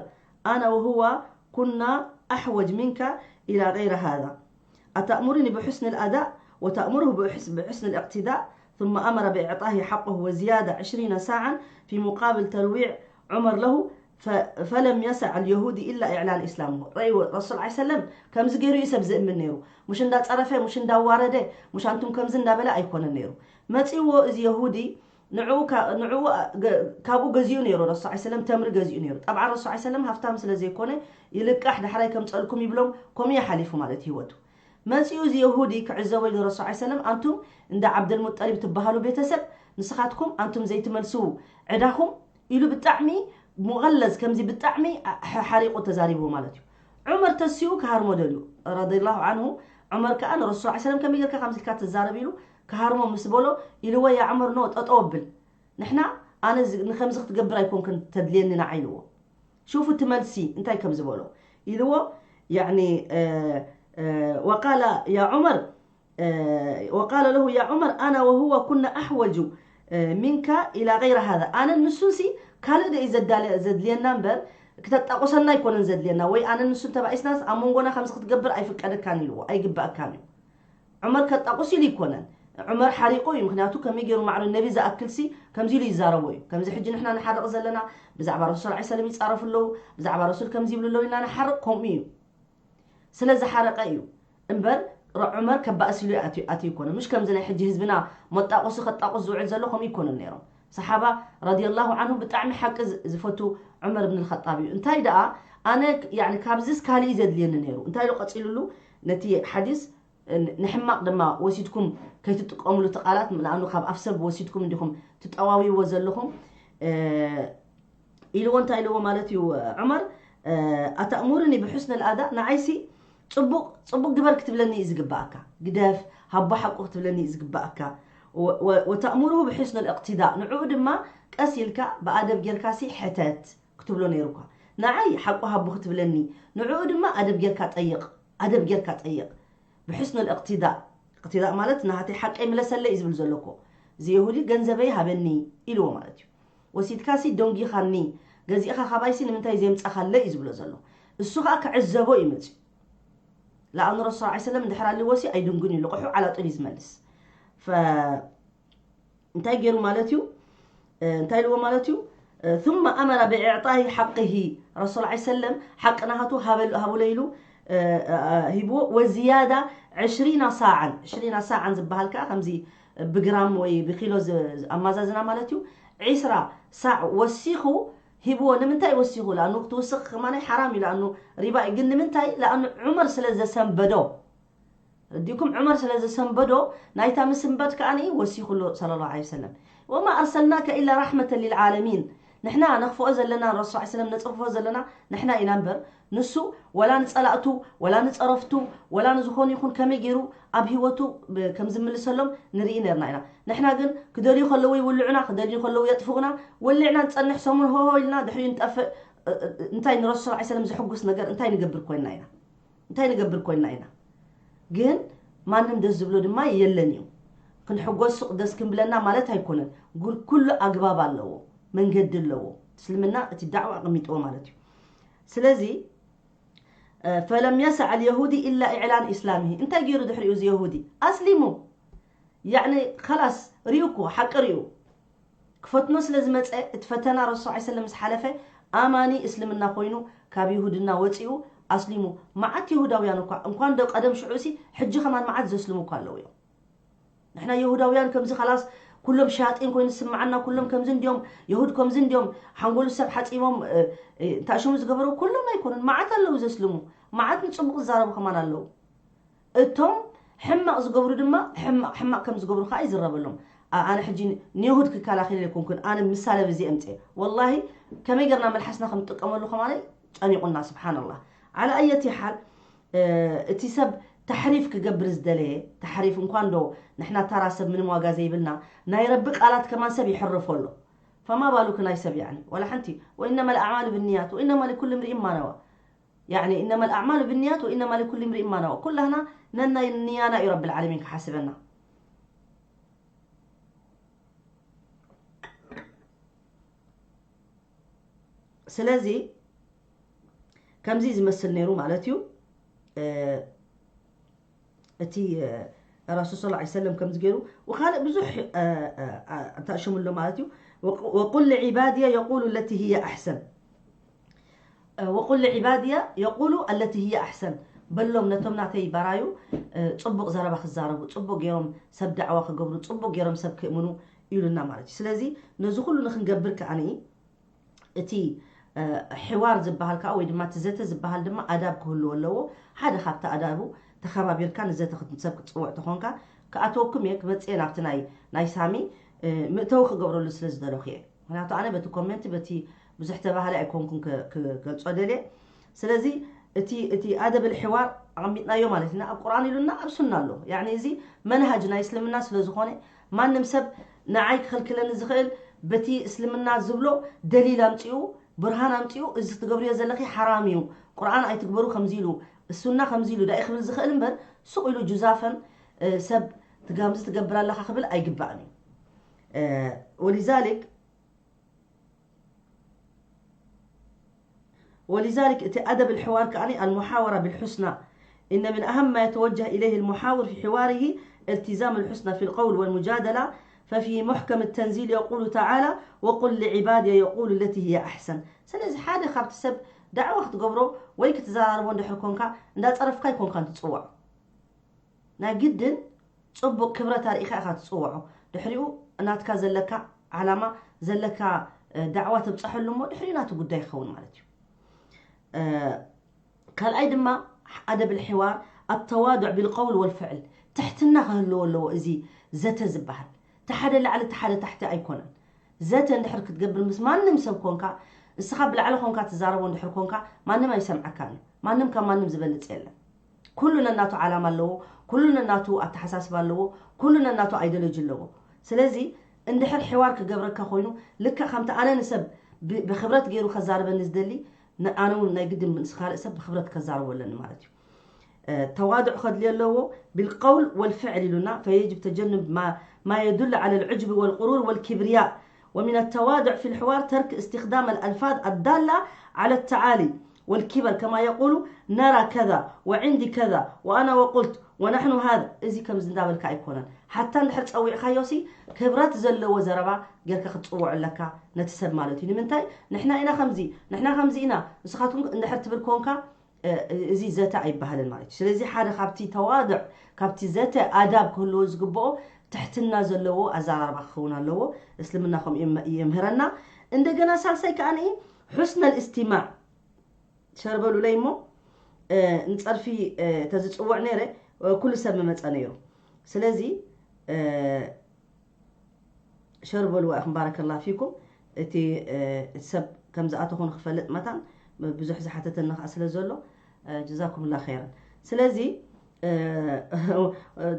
أنا وهو كنا أحوج منك إلى غير هذا. أتأمرني بحسن الأداء وتأمره بحسن الاقتداء؟ ثم أمر بإعطائه حقه وزيادة عشرين صاعا في مقابل ترويع عمر له، فلم يسع اليهودي إلا إعلان إسلامه. رأيو رسول عليه السلام كم زقيرو يسب زئمن نيرو، مش اندا طرفه، مش اندا وارده، مش أنتم كم زندا بلا أيكون نيرو. ما تيو إز يهودي ንዕኡ ካ- ንዕኡ አ- ገ- ካብኡ ገዚኡ ነይሩ። ረሱል ዓ ሰለም ተምሪ ገዚኡ ነይሩ። ጠብዓ ረሱል ዓ ሰለም ሃፍታም ስለ ዘይኮነ ይልቃሕ፣ ዳሕራይ ከምፀልኩም ይብሎም፣ ከምኡ እዩ ሓሊፉ ማለት ህይወቱ። መፂኡ እዚ የሁዲ ክዕዘቦ ኢሉ ረሱል ዓ ሰለም፣ ኣንቱም እንዳ ዓብደልሙጠሊብ ትበሃሉ ቤተሰብ ንስኻትኩም ኣንቱም ዘይትመልስዉ ዕዳኹም ኢሉ ብጣዕሚ ሙቐለዝ፣ ከምዚ ብጣዕሚ ሓ- ሓሪቑ ተዛሪብዎ ማለት እዩ። ዑመር ተሲኡ ክሃርሞ ደልዩ ረዲየላሁ ዓንሁ። ዑመር ከዓ ንረሱል ዓ ሰለም ከመይ ጌርካ ከምዚ ኢልካ ትዛረብ ኢሉ ክሃርሞ ምስ በሎ፣ ኢልዎ ያ ዑመር ኖ ጠጠው ኣብል፣ ንሕና ኣነ ንከምዚ ክትገብር ኣይኮንክን ተድልየኒ ንዓ ኢልዎ። ሹፉ እቲ መልሲ እንታይ ከም ዝበሎ ኢልዎ። ያኒ ወቃለ ያ ዑመር ወቃለ ለሁ ያ ዑመር ኣና ወሁወ ኩና ኣሕወጁ ሚንካ ኢላ ገይረ ሃዛ። ኣነን ንሱንሲ ካልእ ደይ ዘድልየና እምበር ክተጣቁሰና ኣይኮነን ዘድልየና፣ ወይ ኣነን ንሱን ተባኢስናስ ኣብ መንጎና ከምዚ ክትገብር ኣይፍቀደካን ኢልዎ። ኣይግባእካን እዩ። ዑመር ከጣቁስ ኢሉ ይኮነን። ዑመር ሓሪቆ እዩ። ምክንያቱ ከመይ ገይሩ ማዕረ ነቢ ዝኣክል ሲ ከምዚ ኢሉ ይዛረቦ እዩ። ከምዚ ሕጂ ንሕና ንሓርቕ ዘለና ብዛዕባ ረሱል ዐለይሂ ሰለም ይጻረፉ ኣለዉ፣ ብዛዕባ ረሱል ከምዚ ይብሉ ኣለዉ ኢልና ንሓርቕ ከምኡ እዩ። ስለ ዝሓረቀ እዩ እምበር ዑመር ከባእስ ኢሉ ኣትዩ ይኮነ። ምሽ ከምዚ ናይ ሕጂ ህዝብና መጣቆሲ ከጣቁስ ዝውዕል ዘሎ ከምኡ ይኮነን ነይሮም። ሰሓባ ረዲየላሁ ዐንሁ ብጣዕሚ ሓቂ ዝፈቱ ዑመር ብን ልኸጣብ እዩ። እንታይ ደኣ ኣነ ካብዚስ ካሊእ ዘድልየኒ ነይሩ እንታይ ኢሉ ቀፂሉሉ ነቲ ሓዲስ ንሕማቕ ድማ ወሲድኩም ከይትጥቀሙሉ እቲ ቃላት ንኣኑ ካብ ኣፍ ሰብ ወሲድኩም እንዲኹም ትጠዋውይዎ ዘለኹም ኢልዎ እንታይ ኢልዎ ማለት እዩ ዑመር ኣተእሙርኒ ብሕስን ልኣዳ ንዓይሲ ፅቡቕ ፅቡቕ ግበር ክትብለኒ እዩ ዝግባኣካ ግደፍ ሃቦ ሓቁ ክትብለኒ እዩ ዝግባኣካ ወተእሙርሁ ብሕስን ልእቅትዳእ ንዕኡ ድማ ቀስ ኢልካ ብኣደብ ጌርካሲ ሕተት ክትብሎ ነይሩ እኳ ንዓይ ሓቁ ሃቡ ክትብለኒ ንዕኡ ድማ ኣደብ ጌርካ ጠይቕ ኣደብ ጌርካ ጠይቕ ብሕስን ልእቅትዳእ እቅትዳእ ማለት ናሃተይ ሓቀይ ምለሰለይ እዩ ዝብል ዘሎ እኮ እዚ የሁዲ ገንዘበይ ሃበኒ ኢልዎ ማለት እዩ ወሲድካሲ ደንጊኻኒ ገዚእኻ ካባይሲ ንምንታይ ዘምፃኻለ እዩ ዝብሎ ዘሎ እሱ ከዓ ክዕዘቦ እዩ መፅዩ ለኣኑ ረሱል ዓ ሰለም እንድሕር ኣልዎሲ ኣይድንጉን እዩ ልቕሑ ዓላጡል እዩ ዝመልስ እንታይ ገይሩ ማለት እዩ እንታይ ኢልዎ ማለት እዩ ثم أمر بإعطائه حقه ረሱል ዓ ሰለም ሓቂ ናሃቱ ሃቡለ ኢሉ ሂብዎ ወዝያዳ ዕሽሪና ሳዓን ዕሽሪና ሳዓን ዝበሃል ከዓ ከምዚ ብግራም ወይ ብኪሎ ኣማዛዝና ማለት እዩ ዒስራ ሳዕ ወሲኹ ሂብዎ ንምንታይ ወሲኹ ለኣኑ ክትውስኽ ከማናይ ሓራም እዩ ለኣኑ ሪባ እዩ ግን ንምንታይ ለኣኑ ዑመር ስለ ዘሰንበዶ ርዲኩም ዑመር ስለ ዘሰንበዶ ናይታ ምስንበት ከኣ ወሲኹ ኣሎ صلى الله عليه وسلم وما أرسلناك إلا رحمة للعالمين ንሕና ነኽፍኦ ዘለና ረሱል ዓ ሰለም ነፅርፎ ዘለና ንሕና ኢና እምበር ንሱ ወላ ንፀላእቱ ወላ ንፀረፍቱ ወላ ንዝኾኑ ይኹን ከመይ ገይሩ ኣብ ህይወቱ ከም ዝምልሰሎም ንርኢ ነርና ኢና ንሕና ግን ክደልዩ ከለዉ ይውልዑና ክደልዩ ከለዉ የጥፍኡና ወሊዕና ንፀንሕ ሰሙን ሆሆ ኢልና ድሕሪኡ ንጠፍእ እንታይ ንረሱል ዓ ሰለም ዘሕጉስ ነገር እንታይ ንገብር ኮይንና ኢና እንታይ ንገብር ኮይንና ኢና ግን ማንም ደስ ዝብሎ ድማ የለን እዩ ክንሕጎስ ሱቕ ደስ ክንብለና ማለት ኣይኮነን ኩሉ ኣግባብ ኣለዎ መንገዲ ኣለዎ እስልምና እቲ ዳዕዋ ኣቐሚጥዎ ማለት እዩ ስለዚ فلم يسع اليهودي إلا إعلان إسلامه እንታይ ገይሩ ድሕሪኡ እዚ የሁዲ ኣስሊሙ ያኒ ከላስ ሪኡ እኮ ሓቂ ሪኡ ክፈትኖ ስለ ዝመፀ እቲ ፈተና ረሱል ዓ ሰለም ምስ ሓለፈ ኣማኒ እስልምና ኮይኑ ካብ ይሁድና ወፂኡ ኣስሊሙ መዓት ይሁዳውያን እኳ እንኳን ዶ ቀደም ሽዑ ሲ ሕጂ ከማን መዓት ዘስልሙ እኳ ኣለዉ እዮም ንሕና ይሁዳውያን ከምዚ ከላስ ኩሎም ሸያጢን ኮይኑ ዝስምዓና፣ ኩሎም ከምዚ እንዲዮም፣ የሁድ ከምዚ እንዲዮም፣ ሓንጎሉ ሰብ ሓጺቦም፣ እ፣ እ፣ እንታሽሙ ዝገበሩ ኩሎም ኣይኮኑን። መዓት ኣለዉ ዘስልሙ፣ መዓት ንጽቡቕ ዝዛረቡ ከማን ኣለዉ። እቶም ሕማቕ ዝገብሩ ድማ ሕማቕ፣ ሕማቕ ከም ዝገብሩ ከኣ ይዝረበሎም። ኣ-፣ ኣነ ሕጂ ንየሁድ ክከላኸል ኣይኮንኩን፣ ኣነ ምሳሌ በዚ ኣምጽኤ። ወላሂ ከመይ ጌርና መልሓስና ከም ንጥቀመሉ ከማን ጨኒቑና፣ ስብሓንላህ። ዓላ ኣየቲ ሓል፣ እ፣ እቲ ሰብ ተሕሪፍ ክገብር ዝደለየ፣ ተሕሪፍ እንኳን ዶ ንሕና ተራ ሰብ ምንም ዋጋ ዘይብልና፣ ናይ ረቢ ቃላት ከማን ሰብ ይሕርፎ ኣሎ። ፈማ ባሉክ ናይ ሰብ ያኒ፣ ወላ ሓንቲ። ወኢነማ ልኣዕማሉ ብንያት ወኢነማ ሊኩል እምሪኢን ማ ነዋ። ያኒ፣ ኢነማ ልኣዕማሉ ብንያት ወኢነማ ሊኩል እምሪኢን ማ ነዋ። ኩላህና ነናይ ንያና እዩ ረብል ዓለሚን ክሓስበና። ስለዚ ከምዚ ዝመስል ነይሩ ማለት እዩ። እ፣ እቲ፣ እ፣ ረሱል ሰለላሁ ዐለይሂ ወሰለም ከምዚ ገይሩ፣ ወካልእ ብዙሕ፣ እ፣ እ፣ እ፣ እንታሽሙ ኣሎ ማለት እዩ። ወቁ-፣ ወቁል ሊዒባድየ የቁሉ ለቲ ህየ ኣሕሰን። እ፣ ወቁል ሊዒባድየ የቁሉ ኣለቲ ህየ ኣሕሰን። በሎም ነቶም ናተይ ባራዩ፣ እ፣ ጽቡቕ ዘረባ ክዛረቡ፣ ጽቡቕ ገይሮም ሰብ ዳዕዋ ክገብሩ፣ ጽቡቕ ገይሮም ሰብ ክእምኑ ኢሉና ማለት እዩ። ስለዚ ነዚ ኩሉ ንክንገብር ከኣኒ እቲ፣ እ፣ ሕዋር ዝበሃል ከኣ ወይ ድማ እቲ ዘተ ዝበሃል ድማ ኣዳብ ክህልዎ ኣለዎ። ሓደ ካብቲ ኣዳቡ ተኸባቢርካ ንዘተ ክት-፣ ሰብ ክትጽውዕ ተኾንካ፣ ክኣተወኩም እየ፣ ክመጽእ እየ ናብቲ ናይ፣ ናይ ሳሚ፣ እ፣ ምእተዊ ክገብረሉ ስለ ዝደለኹ እየ። ምኽንያቱ ኣነ በቲ ኮሜንት፣ በቲ ብዙሕ ተባሃሊ ኣይኮንኩን ክ-፣ ክገልጾ ደልየ። ስለዚ እቲ፣ እቲ ኣደብ ልሕዋር ኣቐሚጥናዮ ማለት ኢና። ኣብ ቁርኣን ኢሉና፣ ኣብ ሱና ኣሎ። ያዕኒ እዚ መንሃጅ ናይ እስልምና ስለ ዝኾነ፣ ማንም ሰብ ንዓይ ክኽልክለኒ ዝኽእል በቲ እስልምና ዝብሎ ደሊል ኣምጺኡ፣ ብርሃን ኣምጺኡ፣ እዚ ትገብርዮ ዘለኺ ሓራም እዩ፣ ቁርኣን ኣይትግበሩ ከምዚ ኢሉ፣ ሱና ከምዚ ኢሉ ዳኢ ክብል ዝኽእል እምበር፣ ሱቕ ኢሉ ጁዛፈን፣ እ፣ ሰብ ትጋ-፣ ከምዚ ትገብር ኣለኻ ክብል ኣይግባእን እዩ። እ፣ ወሊዛሊክ ولذلك እቲ ኣደብ الحوار ከኣኒ المحاورة بالحسنى. إن من أهم ما يتوجه إليه المحاور في حواره التزام الحسنى في القول والمجادلة، ففي محكم التنزيل يقول تعالى: وقل لعبادي يقول التي هي أحسن. ስለዚ ሓደ ካብቲ ሰብ ዳዕዋ ክትገብሮ ወይ ክትዘራርቦ እንድሕር ኮንካ፣ እንዳጸረፍካ ኣይኮንካን ትጽውዖ። ናይ ግድን ጽቡቕ ክብረት ኣርኢኻ ኢኻ ትጽውዖ። ድሕሪኡ ናትካ ዘለካ ዓላማ፣ ዘለካ፣ እ፣ ዳዕዋ ተብጽሐሉ እሞ ድሕሪኡ ናቱ ጉዳይ ክኸውን ማለት እዩ። እ፣ ካልኣይ ድማ ኣደብ الحوار التواضع بالقول والفعل። ትሕትና ክህልዎ ኣለዎ እዚ ዘተ ዝበሃል። እቲ ሓደ ላዕሊ፣ እቲ ሓደ ታሕቲ ኣይኮነን። ዘተ እንድሕር ክትገብር ምስ ማንም ሰብ ኮንካ፣ ንስኻ ብላዕሊ ኮንካ ትዛረቦ እንድሕር ኮንካ፣ ማንም ኣይሰምዓካን እዩ። ማንም ካብ ማንም ዝበልጽ የለን። ኩሉ ነናቱ ዓላማ ኣለዎ፣ ኩሉ ነናቱ ኣተሓሳስባ ኣለዎ፣ ኩሉ ነናቱ ኣይዲዮሎጂ ኣለዎ። ስለዚ እንድሕር ሕዋር ክገብረካ ኮይኑ፣ ልክዕ ከምቲ ኣነ ንሰብ ብ-፣ ብኽብረት ገይሩ ከዛርበኒ ዝደሊ፣ ን-፣ ኣነ እውን ናይ ግድን ምስ ካልእ ሰብ ብኽብረት ከዛርቦ ኣለኒ ማለት እዩ። እ፣ ተዋድዕ ከድልዮ ኣለዎ፣ بالقول والفعل ኢሉና، فيجب تجنب ما، ما يدل على العجب والغرور والكبرياء، ومن التواضع في الحوار ترك استخدام الألفاظ الدالة على التعالي والكبر، كما يقول: نرى كذا، وعندي كذا، وأنا وقلت، ونحن هذا። እዚ ከምዚ እንዳበልካ ኣይኮነን። ሓታ እንድሕር ጸዊዕካዮሲ ክብረት ዘለዎ ዘረባ ጌርካ ክትጽውዖ ኣለካ ነቲ ሰብ ማለት እዩ። ንምንታይ? ንሕና ኢና ከምዚ፣ ንሕና ከምዚ ኢና፣ ንስኻትኩም እንድሕር ትብል ኮንካ፣ እ፣ እዚ ዘተ ኣይበሃልን ማለት እዩ። ስለዚ ሓደ ካብቲ ተዋድዕ፣ ካብቲ ዘተ ኣዳብ ክህልዎ ዝግብኦ ትሕትና ዘለዎ ኣዘራርባ ክኸውን ኣለዎ። እስልምና ከምኡ የም-፣ የምህረና። እንደገና ሳልሳይ ከኣ حسن الاستماع። ሸር በሉለይ እሞ፣ እ፣ ንጸርፊ፣ እ፣ ተዝጽውዕ ነይረ፣ እ፣ ኩሉ ሰብ ምመጸ ነይሩ። ስለዚ፣ እ፣ ሸር በልዋ ኢኹም፣ ባረከላ ፊኩም። እቲ፣ እ፣ እቲ ሰብ ከም ዝኣተኹ ንክፈልጥ መታን ብዙሕ ዝሓተተኒ ከኣ ስለ ዘሎ፣ እ፣ ጀዛኩምላ ኸይረን። ስለዚ፣ እ፣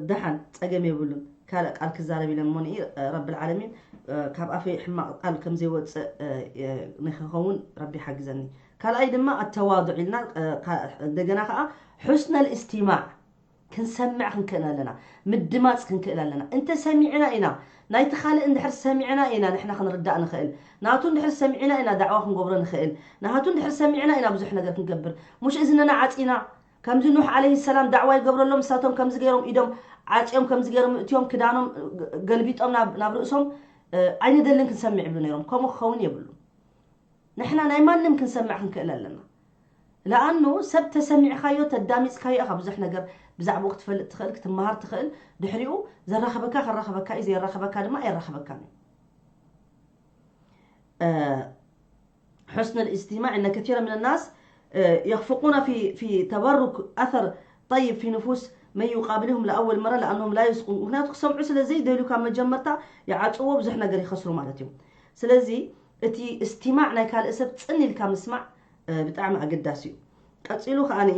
ደሓን ጸገም የብሉን። ካልእ ቃል ክዛረብ ኢለ እሞ ንኢ፣ እ፣ ረብል ዓለሚን፣ እ፣ ካብ ኣፈይ ሕማቕ ቃል ከም ዘይወጽእ፣ እ፣ እ፣ ንክኸውን ረቢ ሓግዘኒ። ካልኣይ ድማ ኣተዋዱዕ ኢልና፣ እ፣ ካ-፣ እንደገና ከኣ ሑስነል እስቲማዕ። ክንሰምዕ ክንክእል ኣለና፣ ምድማፅ ክንክእል ኣለና። እንተ ሰሚዕና ኢና፣ ናይቲ ካልእ እንድሕር ሰሚዕና ኢና ንሕና ክንርዳእ ንኽእል። ናቱ እንድሕር ሰሚዕና ኢና ዳዕዋ ክንገብሮ ንኽእል። ናቱ እንድሕር ሰሚዕና ኢና ብዙሕ ነገር ክንገብር። ሙሽ እዝንና ዓፂና፣ ከምዚ ኑሕ ዓለይሂ ሰላም ዳዕዋ ይገብረሎም፣ ንሳቶም ከምዚ ገይሮም ኢዶም ዓፅዮም፣ ከምዚ ገይሮም እትዮም ክዳኖም ገልቢጦም ናብ፣ ናብ ርእሶም፣ እ፣ ኣይንደልን ክንሰምዕ ይብሉ ነይሮም። ከምኡ ክኸውን የብሉ። ንሕና ናይ ማንም ክንሰምዕ ክንክእል ኣለና። ለኣኑ ሰብ ተሰሚዕካዮ፣ ተዳሚፅካዮ ኢኻ ብዙሕ ነገር ብዛዕባኡ ክትፈልጥ ትኽእል፣ ክትመሃር ትኽእል። ድሕሪኡ ዘራኽበካ ከራኽበካ እዩ፣ ዘየራኽበካ ድማ ኣየራኽበካን እዩ። حسن الاستماع إن كثيرا من الناس يخفقون في في تبرك أثر طيب في نفوس من يقابلهم لأول مرة لأنهم لا يثقون. ምክንያቱ ክሰምዑ ስለ ዘይደልዩ ካብ መጀመርታ ይዓፅዎ፣ ብዙሕ ነገር ይኸስሩ ማለት እዩ። ስለዚ እቲ እስትማዕ ናይ ካልእ ሰብ ፅን ኢልካ ምስማዕ ብጣዕሚ ኣገዳሲ እዩ። ቀፂሉ ከዓኒ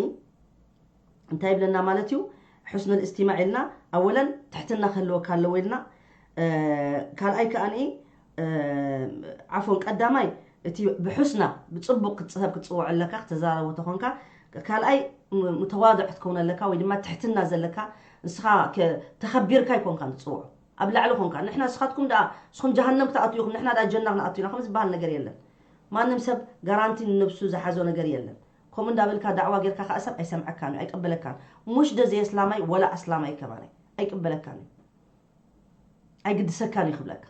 እንታይ ይብለና ማለት እዩ? ሕስኑል እስትማዕ ኢልና ኣወለን ትሕትና ክህልወካ ኣለዎ ኢልና። ካልኣይ ከዓኒ ዓፎን ቀዳማይ እቲ ብሕስና ብፅቡቅ ክትፅሰብ ክትፅውዖ ኣለካ፣ ክትዘራረቦ ተኾንካ። ካልኣይ ተዋድዕ ክትከውን ኣለካ ወይ ድማ ትሕትና ዘለካ፣ ንስኻ ተኸቢርካ ኣይኮንካ ትፅውዖ፣ ኣብ ላዕሊ ኮንካ። ንሕና ንስኻትኩም ደኣ ንስኹም ጀሃነም ክትኣትዉ ኢኹም፣ ንሕና ደኣ ጀና ክንኣትው ኢና ከም ዝበሃል ነገር የለን። ማንም ሰብ ጋራንቲ ንነብሱ ዝሓዞ ነገር የለን። ከምኡ እንዳበልካ ዳዕዋ ጌርካ ከዓ ሰብ ኣይሰምዐካን እዩ፣ ኣይቅበለካን። ሙሽ ደ ዘየስላማይ ወላ ኣስላማይ ከማናይ ኣይቅበለካን እዩ፣ ኣይግድሰካን እዩ ክብለካ።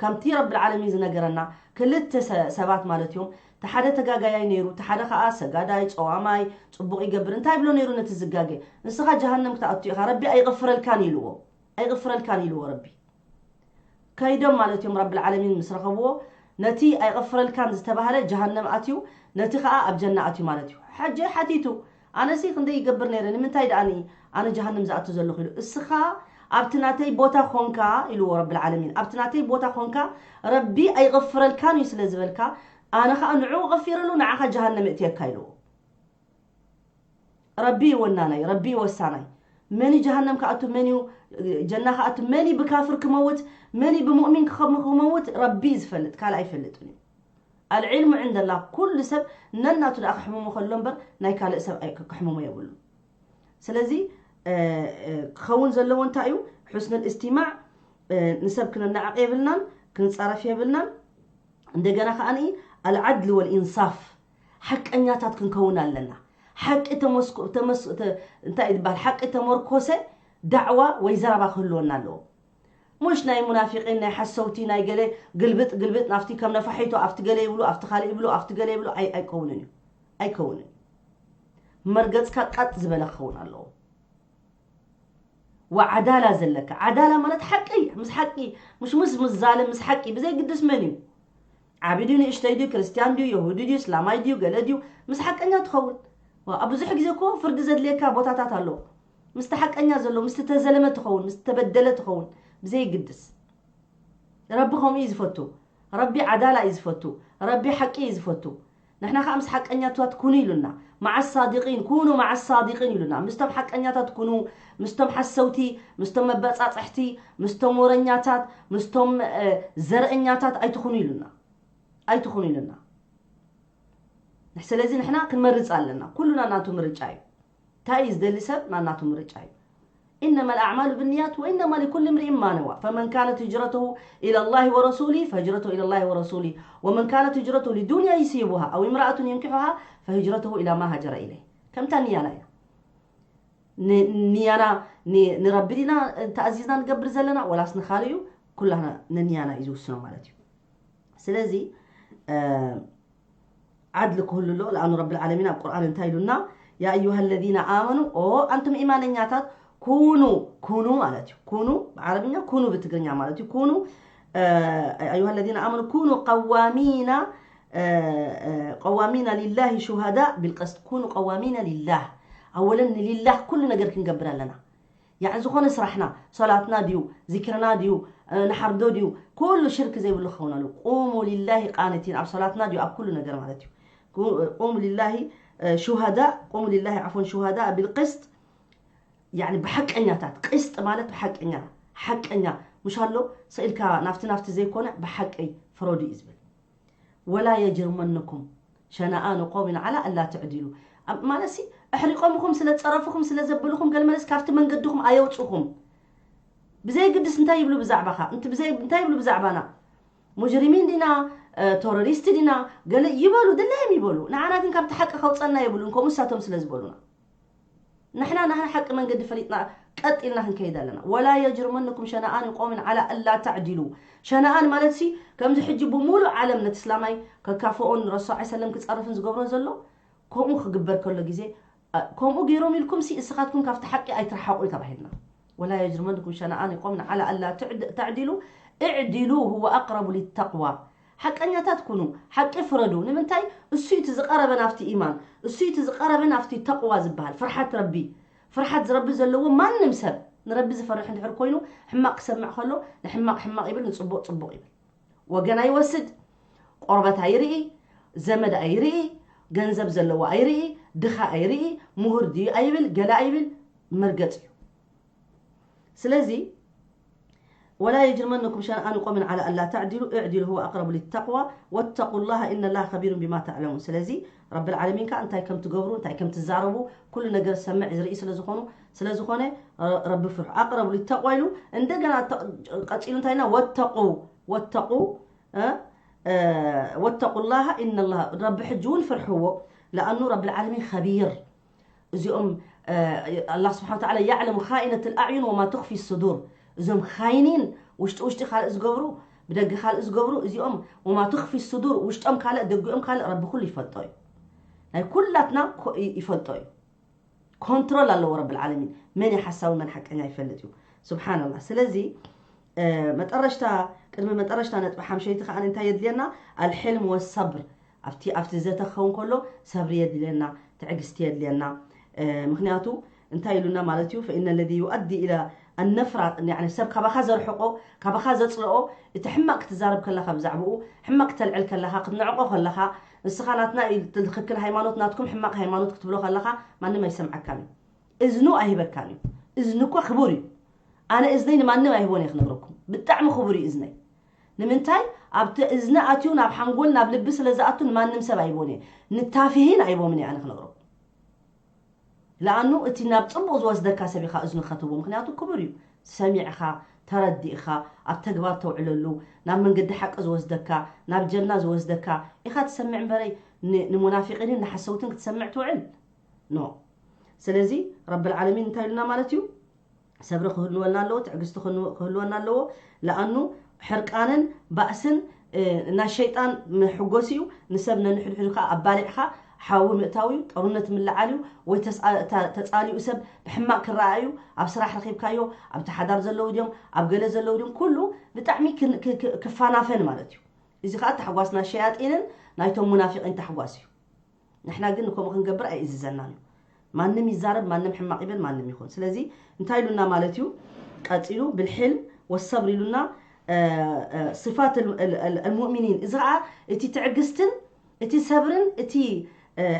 ከምቲ ረብል ዓለሚን ዝነገረና ክልተ ሰባት ማለት እዮም። እቲ ሓደ ተጋጋያይ ነይሩ፣ እቲ ሓደ ከዓ ሰጋዳይ፣ ፀዋማይ፣ ፅቡቕ ይገብር። እንታይ ይብሎ ነይሩ ነቲ ዝጋገ? ንስኻ ጀሃነም ክትኣቱ ኢኻ፣ ረቢ ኣይቕፍረልካን ኢልዎ። ኣይቕፍረልካን ኢልዎ ረቢ። ከይዶም ማለት እዮም ረብል ዓለሚን ምስ ረኸብዎ፣ ነቲ ኣይቕፍረልካን ዝተባህለ ጀሃነም ኣትዩ፣ ነቲ ኸዓ ኣብ ጀና ኣትዩ ማለት እዩ። ሕጂ ሓቲቱ፣ ኣነሲ ክንደይ ይገብር ነይረ፣ ንምንታይ ደኣ ኣነ ጀሃነም ዝኣቱ ዘለኹ ኢሉ። እስኻ ኣብቲ ናተይ ቦታ ኾንካ ኢልዎ ረብል ዓለሚን፣ ኣብቲ ናተይ ቦታ ኾንካ ረቢ ኣይቕፍረልካን እዩ ስለ ዝበልካ፣ ኣነ ኸዓ ንዕኡ ቐፊረሉ ንዓኻ ጀሃነም እእትየካ ኢልዎ። ረቢ እዩ ወናናይ፣ ረቢ እዩ ወሳናይ። መን እዩ ጀሃነም ክኣቱ፣ መን እዩ ጀና ክኣቱ፣ መን እዩ ብካፍር ክመውት፣ መን እዩ ብሙእሚን ክኸም- ክመውት ረቢ እዩ ዝፈልጥ፣ ካልእ ኣይፈልጥን እዩ። ኣልዕልሙ ዕንደላ፣ ኩሉ ሰብ ነናቱ ደኣ ክሕምሞ ከሎ እምበር ናይ ካልእ ሰብ ኣይ- ክሕምሞ የብሉ። ስለዚ እ፣ እ፣ ክኸውን ዘለዎ እንታይ እዩ? ሑስኑል እስትማዕ፣ እ፣ ንሰብ ክነናዕቕ የብልናን፣ ክንጻረፍ የብልናን። እንደገና ከዓኒ ኣልዓድል ወልኢንሳፍ፣ ሓቀኛታት ክንከውን ኣለና። ሓቂ ተመስኩ- ተመስ- ተ- እንታይ ዝበሃል ሓቂ ተመርኮሰ ዳዕዋ ወይ ዘረባ ክህልወና ኣለዎ። ሙሽ ናይ ሙናፊቂን ናይ ሓሰውቲ ናይ ገለ ግልብጥ ግልብጥ ናፍቲ ከም ነፋሒቶ ኣብቲ ገለ ይብሉ ኣብቲ ካልእ ይብሉ ኣብቲ ገለ ይብሉ ኣይ- ኣይከውንን እዩ። ኣይከውንን። መርገጽካ ቀጥ ዝበለ ክኸውን ኣለዎ። ወዓዳላ ዘለካ ዓዳላ ማለት ሓቂ ምስ ሓቂ፣ ምሽ ምስ ምዛለም ምስ ሓቂ ብዘይግድስ መን እዩ። ዓቢ ድዩ ንእሽተይ ድዩ ክርስትያን ድዩ የሁዲ ድዩ እስላማይ ድዩ ገለ ድዩ፣ ምስ ሓቀኛ ትኸውን። ኣብ ብዙሕ ግዜ እኮ ፍርዲ ዘድልየካ ቦታታት ኣሎ። ምስቲ ሓቀኛ ዘሎ ምስቲ ተዘለመ ትኸውን ምስቲ ተበደለ ትኸውን፣ ብዘይግድስ። ረቢ ከምኡ እዩ ዝፈቱ። ረቢ ዓዳላ እዩ ዝፈቱ። ረቢ ሓቂ እዩ ዝፈቱ። ንሕና ከዓ ምስ ሓቀኛታት ኩኑ ኢሉና። መዓ ሳዲቂን ኩኑ መዓ ሳዲቂን ኢሉና። ምስቶም ሓቀኛታት ኩኑ፣ ምስቶም ሓሰውቲ፣ ምስቶም መበጻጽሕቲ፣ ምስቶም ወረኛታት፣ ምስቶም ዘርእኛታት ኣይትኹኑ ኢሉና። ኣይትኹኑ ኢሉና። ስለዚ ንሕና ክንመርጽ ኣለና። ኩሉና ናቱ ምርጫ እዩ። እንታይ እዩ ዝደሊ ሰብ ናናቱ ምርጫ እዩ። إنما الأعمال بالنيات وإنما لكل امرئ ما نوى فمن كانت هجرته إلى الله ورسوله فهجرته إلى الله ورسوله ومن كانت هجرته لدنيا يصيبها أو امرأة ينكحها فهجرته إلى ما هاجر إليه። ከምታ ንያና እያ። ንያና ንረቢ ዲና ተኣዚዝና ንገብር ዘለና ወላስ ንኻልእ እዩ? ኩላና ንንያና እዩ ዝውስኖ ማለት እዩ። ስለዚ ዓድሊ ክህሉ ኣሎ። ለኣኑ ረብል ዓለሚን ኣብ ቁርኣን እንታይ ኢሉና? ያ ኣዩሃ ለዚነ ኣመኑ፣ ኦ ኣንቱም ኢማነኛታት፣ ኩኑ፣ ኩኑ ማለት እዩ። ኩኑ ብዓረብኛ፣ ኩኑ ብትግርኛ ማለት እዩ። ኩኑ ኣዩሃ ለዚነ ኣመኑ ኩኑ ቀዋሚና ቀዋሚና ሊላሂ ሹሃዳ ቢልቅስጥ። ኩኑ ቀዋሚና ሊላህ። ኣወለን ንሊላህ ኩሉ ነገር ክንገብር ኣለና። ያዕ ዝኾነ ስራሕና፣ ሶላትና ድዩ፣ ዚክርና ድዩ፣ ንሓርዶ ድዩ፣ ኩሉ ሽርክ ዘይብሉ ክኸውን ኣለዎ። ቁሙ ሊላሂ ቃኒቲን፣ ኣብ ሶላትና ድዩ፣ ኣብ ኩሉ ነገር ማለት እዩ። ቁሙ ሊላሂ ሹሃዳ፣ ቁሙ ሊላሂ ዓፎን ሹሃዳ ቢልቅስጥ። ያኒ ብሓቀኛታት፣ ቅስጥ ማለት ብሓቀኛ፣ ሓቀኛ፣ ምሽ ኣሎ ስኢልካ ናፍቲ ናፍቲ ዘይኮነ ብሓቂ ፍረዱ እዩ ዝብል። ወላ የጅርመንኩም ሸነኣኑ ቆውሚን ዓላ ኣላ ትዕዲሉ። ማለትሲ ኣሕሪቆምኹም ስለ ዝፀረፉኹም ስለ ዘበሉኹም ገለ መለስ ካብቲ መንገድኹም ኣየውፅኹም። ብዘይግድስ እንታይ ይብሉ ብዛዕባኻ? እንታይ ይብሉ ብዛዕባና? ሙጅሪሚን ዲና፣ ተሮሪስት ዲና፣ ገለ ይበሉ፣ ድላዮም ይበሉ። ንዓና ግን ካብቲ ሓቂ ከውፀና የብሉን፣ ከምኡ ንሳቶም ስለ ዝበሉና። ንሕና ናህና ሓቂ መንገዲ ፈሊጥና ቀጥ ኢልና ክንከይድ ኣለና። ወላ የጅርመንኩም ሸነኣን ቆምን ዓላ ኣላ ተዕዲሉ። ሸነኣን ማለት ሲ ከምዚ ሕጂ ብሙሉእ ዓለም ነቲ እስላማይ ከካፍኦን ረሱል ዐ ሰለም ክፀርፍን ዝገብሮ ዘሎ ከምኡ ክግበር ከሎ ግዜ ከምኡ ገይሮም ኢልኩም ሲ እስኻትኩም ካብቲ ሓቂ ኣይትርሓቑ እዩ ተባሂልና። ولا يجرمنكم شنآن قوم على ألا تعد- تعدلوا اعدلوا هو أقرب للتقوى። ሓቀኛታት ኩኑ፣ ሓቂ ፍረዱ። ንምንታይ? እሱ እቲ ዝቐረበ ናብቲ ኢማን፣ እሱ እቲ ዝቐረበ ናብቲ ተቕዋ ዝበሃል ፍርሓት ረቢ። ፍርሓት ዝረቢ ዘለዎ ማንም ሰብ ንረቢ ዝፈርሕ እንድሕር ኮይኑ ሕማቕ ክሰምዕ ከሎ ንሕማቕ ሕማቕ ይብል፣ ንጽቡቕ ጽቡቕ ይብል። ወገን ኣይወስድ፣ ቆርበት ኣይርኢ፣ ዘመድ ኣይርኢ፣ ገንዘብ ዘለዎ ኣይርኢ፣ ድኻ ኣይርኢ፣ ምሁር ድዩ ኣይብል፣ ገለ ኣይብል፣ መርገጽ እዩ። ስለዚ ولا يجرمنكم شنآن قوم على ألا تعدلوا اعدلوا هو أقرب للتقوى واتقوا الله إن الله خبير بما تعملون። ስለዚ ረብል ዓለሚን ከኣ እንታይ ከም ትገብሩ እንታይ ከም ትዛረቡ ኩሉ ነገር ዝሰምዕ ዝርኢ ስለ ዝኾኑ ስለ ዝኾነ ረቢ ፍርሑ። أقرب للتقوى ኢሉ እንደገና ቀጺሉ እንታይ ኢልና واتقوا واتقوا واتقوا الله إن الله ረቢ ሕጂ እውን ፍርሕዎ لأنه ረብል ዓለሚን خبير እዚኦም الله سبحانه وتعالى يعلم خائنة الأعين وما تخفي الصدور እዞም خائنين ውሽጢ ውሽጢ ካልእ ዝገብሩ ብደገ ካልእ ዝገብሩ እዚኦም وما تخفي الصدور ውሽጦም ካልእ ደጊኦም ካልእ ረቢ ኩሉ ይፈልጦ እዩ ናይ ኩላትና ይፈልጦ እዩ control ኣለዎ ረብል ዓለሚን መን ሓሳዊ መን ሓቀኛ ይፈልጥ እዩ سبحان الله ስለዚ መጠረሽታ ቅድሚ መጠረሽታ ነጥቢ ሓምሸይቲ ከኣ እንታይ የድልየና الحلم والصبر ኣብቲ ኣብቲ ዘተ ክኸውን ከሎ ሰብሪ የድልየና ትዕግስቲ የድልየና ምክንያቱ እንታይ ኢሉና ማለት እዩ فإن الذي يؤدي إلى النفرة يعني ሰብ ካባኻ ዘርሕቆ ካባኻ ዘጽልኦ እቲ ሕማቅ ክትዛረብ ከለኻ ብዛዕባኡ ሕማቅ ክተልዕል ከለኻ ክትንዕቆ ከለኻ ንስኻ ናትና እዩ ትክክል ሃይማኖት ናትኩም ሕማቅ ሃይማኖት ክትብሎ ከለኻ ማንም ኣይሰምዓካን እዩ እዝኑ ኣይህበካን እዩ እዝኑ እኮ ክቡር እዩ ኣነ እዝነይ ንማንም ኣይህቦን እየ ክነግረኩም ብጣዕሚ ክቡር እዩ እዝነይ ንምንታይ ኣብቲ እዝኒ ኣትዩ ናብ ሓንጎል ናብ ልቢ ስለ ዝኣቱ ንማንም ሰብ ኣይቦን እየ ንታፍሂን ኣይቦምን እየ ኣነ ክነግረኩም ለኣኑ እቲ ናብ ፅቡቕ ዝወስደካ ሰብ ኢኻ እዝኑ ከትቦ ምክንያቱ ክቡር እዩ ሰሚዕኻ ተረዲእኻ ኣብ ተግባር ተውዕለሉ ናብ መንገዲ ሓቂ ዝወስደካ ናብ ጀና ዝወስደካ ኢኻ ትሰምዕ እምበረይ ንሙናፊቂንን ንሓሰውትን ክትሰምዕ ትውዕል ኖ ስለዚ ረብል ዓለሚን እንታይ ኢሉና ማለት እዩ ሰብሪ ክህልወና ኣለዎ ትዕግስቲ ክህልወና ኣለዎ ለኣኑ ሕርቃንን ባእስን ናይ ሸይጣን መሕጎሲ እዩ ንሰብ ነንሕድሕዱ ከዓ ኣባሊዕካ ሓዊ ምእታው እዩ ጦርነት ምልዓል እዩ ወይ ተፃሊኡ ሰብ ብሕማቅ ክረኣ እዩ ኣብ ስራሕ ረኪብካዮ ኣብቲ ሓዳር ዘለዉ ድዮም ኣብ ገለ ዘለዉ ድዮም ኩሉ ብጣዕሚ ክፋናፈን ማለት እዩ እዚ ከዓ ታሕጓስ ናይ ሸያጢንን ናይቶም ሙናፊቂን ታሕጓስ እዩ ንሕና ግን ንከምኡ ክንገብር ኣይእዝዘናን እዩ ማንም ይዛረብ ማንም ሕማቕ ይበል ማንም ይኹን ስለዚ እንታይ ኢሉና ማለት እዩ ቀፂሉ ብልሕልም ወሰብር ኢሉና ስፋት ልሙእሚኒን እዚ ከዓ እቲ ትዕግስትን እቲ ሰብርን እቲ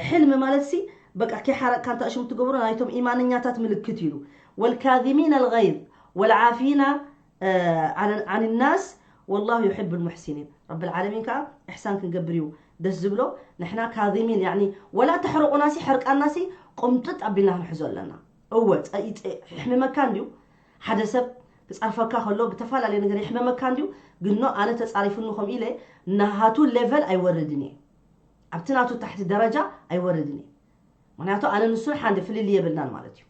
ሕልም ማለት ሲ በቃ ከይሓረቅካ እንተ ሽሙ ትገብሮ ናይቶም ኢማነኛታት ምልክት ኢሉ ወልካዚሚን ኣልገይዝ ወልዓፊና ዓን ናስ ወላሁ ዩሕቡ ልሙሕሲኒን ረብል ዓለሚን ከዓ እሕሳን ክንገብር እዩ ደስ ዝብሎ ንሕና ካዚሚን ያኒ ወላ ተሕርቁናሲ ሕርቃናሲ ቁምጥጥ ኣቢልና ክንሕዞ ኣለና እወ የሕምመካ እንድዩ ሓደ ሰብ ክፀርፈካ ከሎ ብተፈላለየ ነገር የሕመመካ እንድዩ ግኖ ኣነ ተፃሪፉኒ ከምኡ ኢለ ናሃቱ ሌቨል ኣይወርድን እየ ኣብቲ ናቱ ታሕቲ ደረጃ ኣይወርድን እየ ምክንያቱ ኣነ ንሱን ሓደ ፍልል የብልናን ማለት እዩ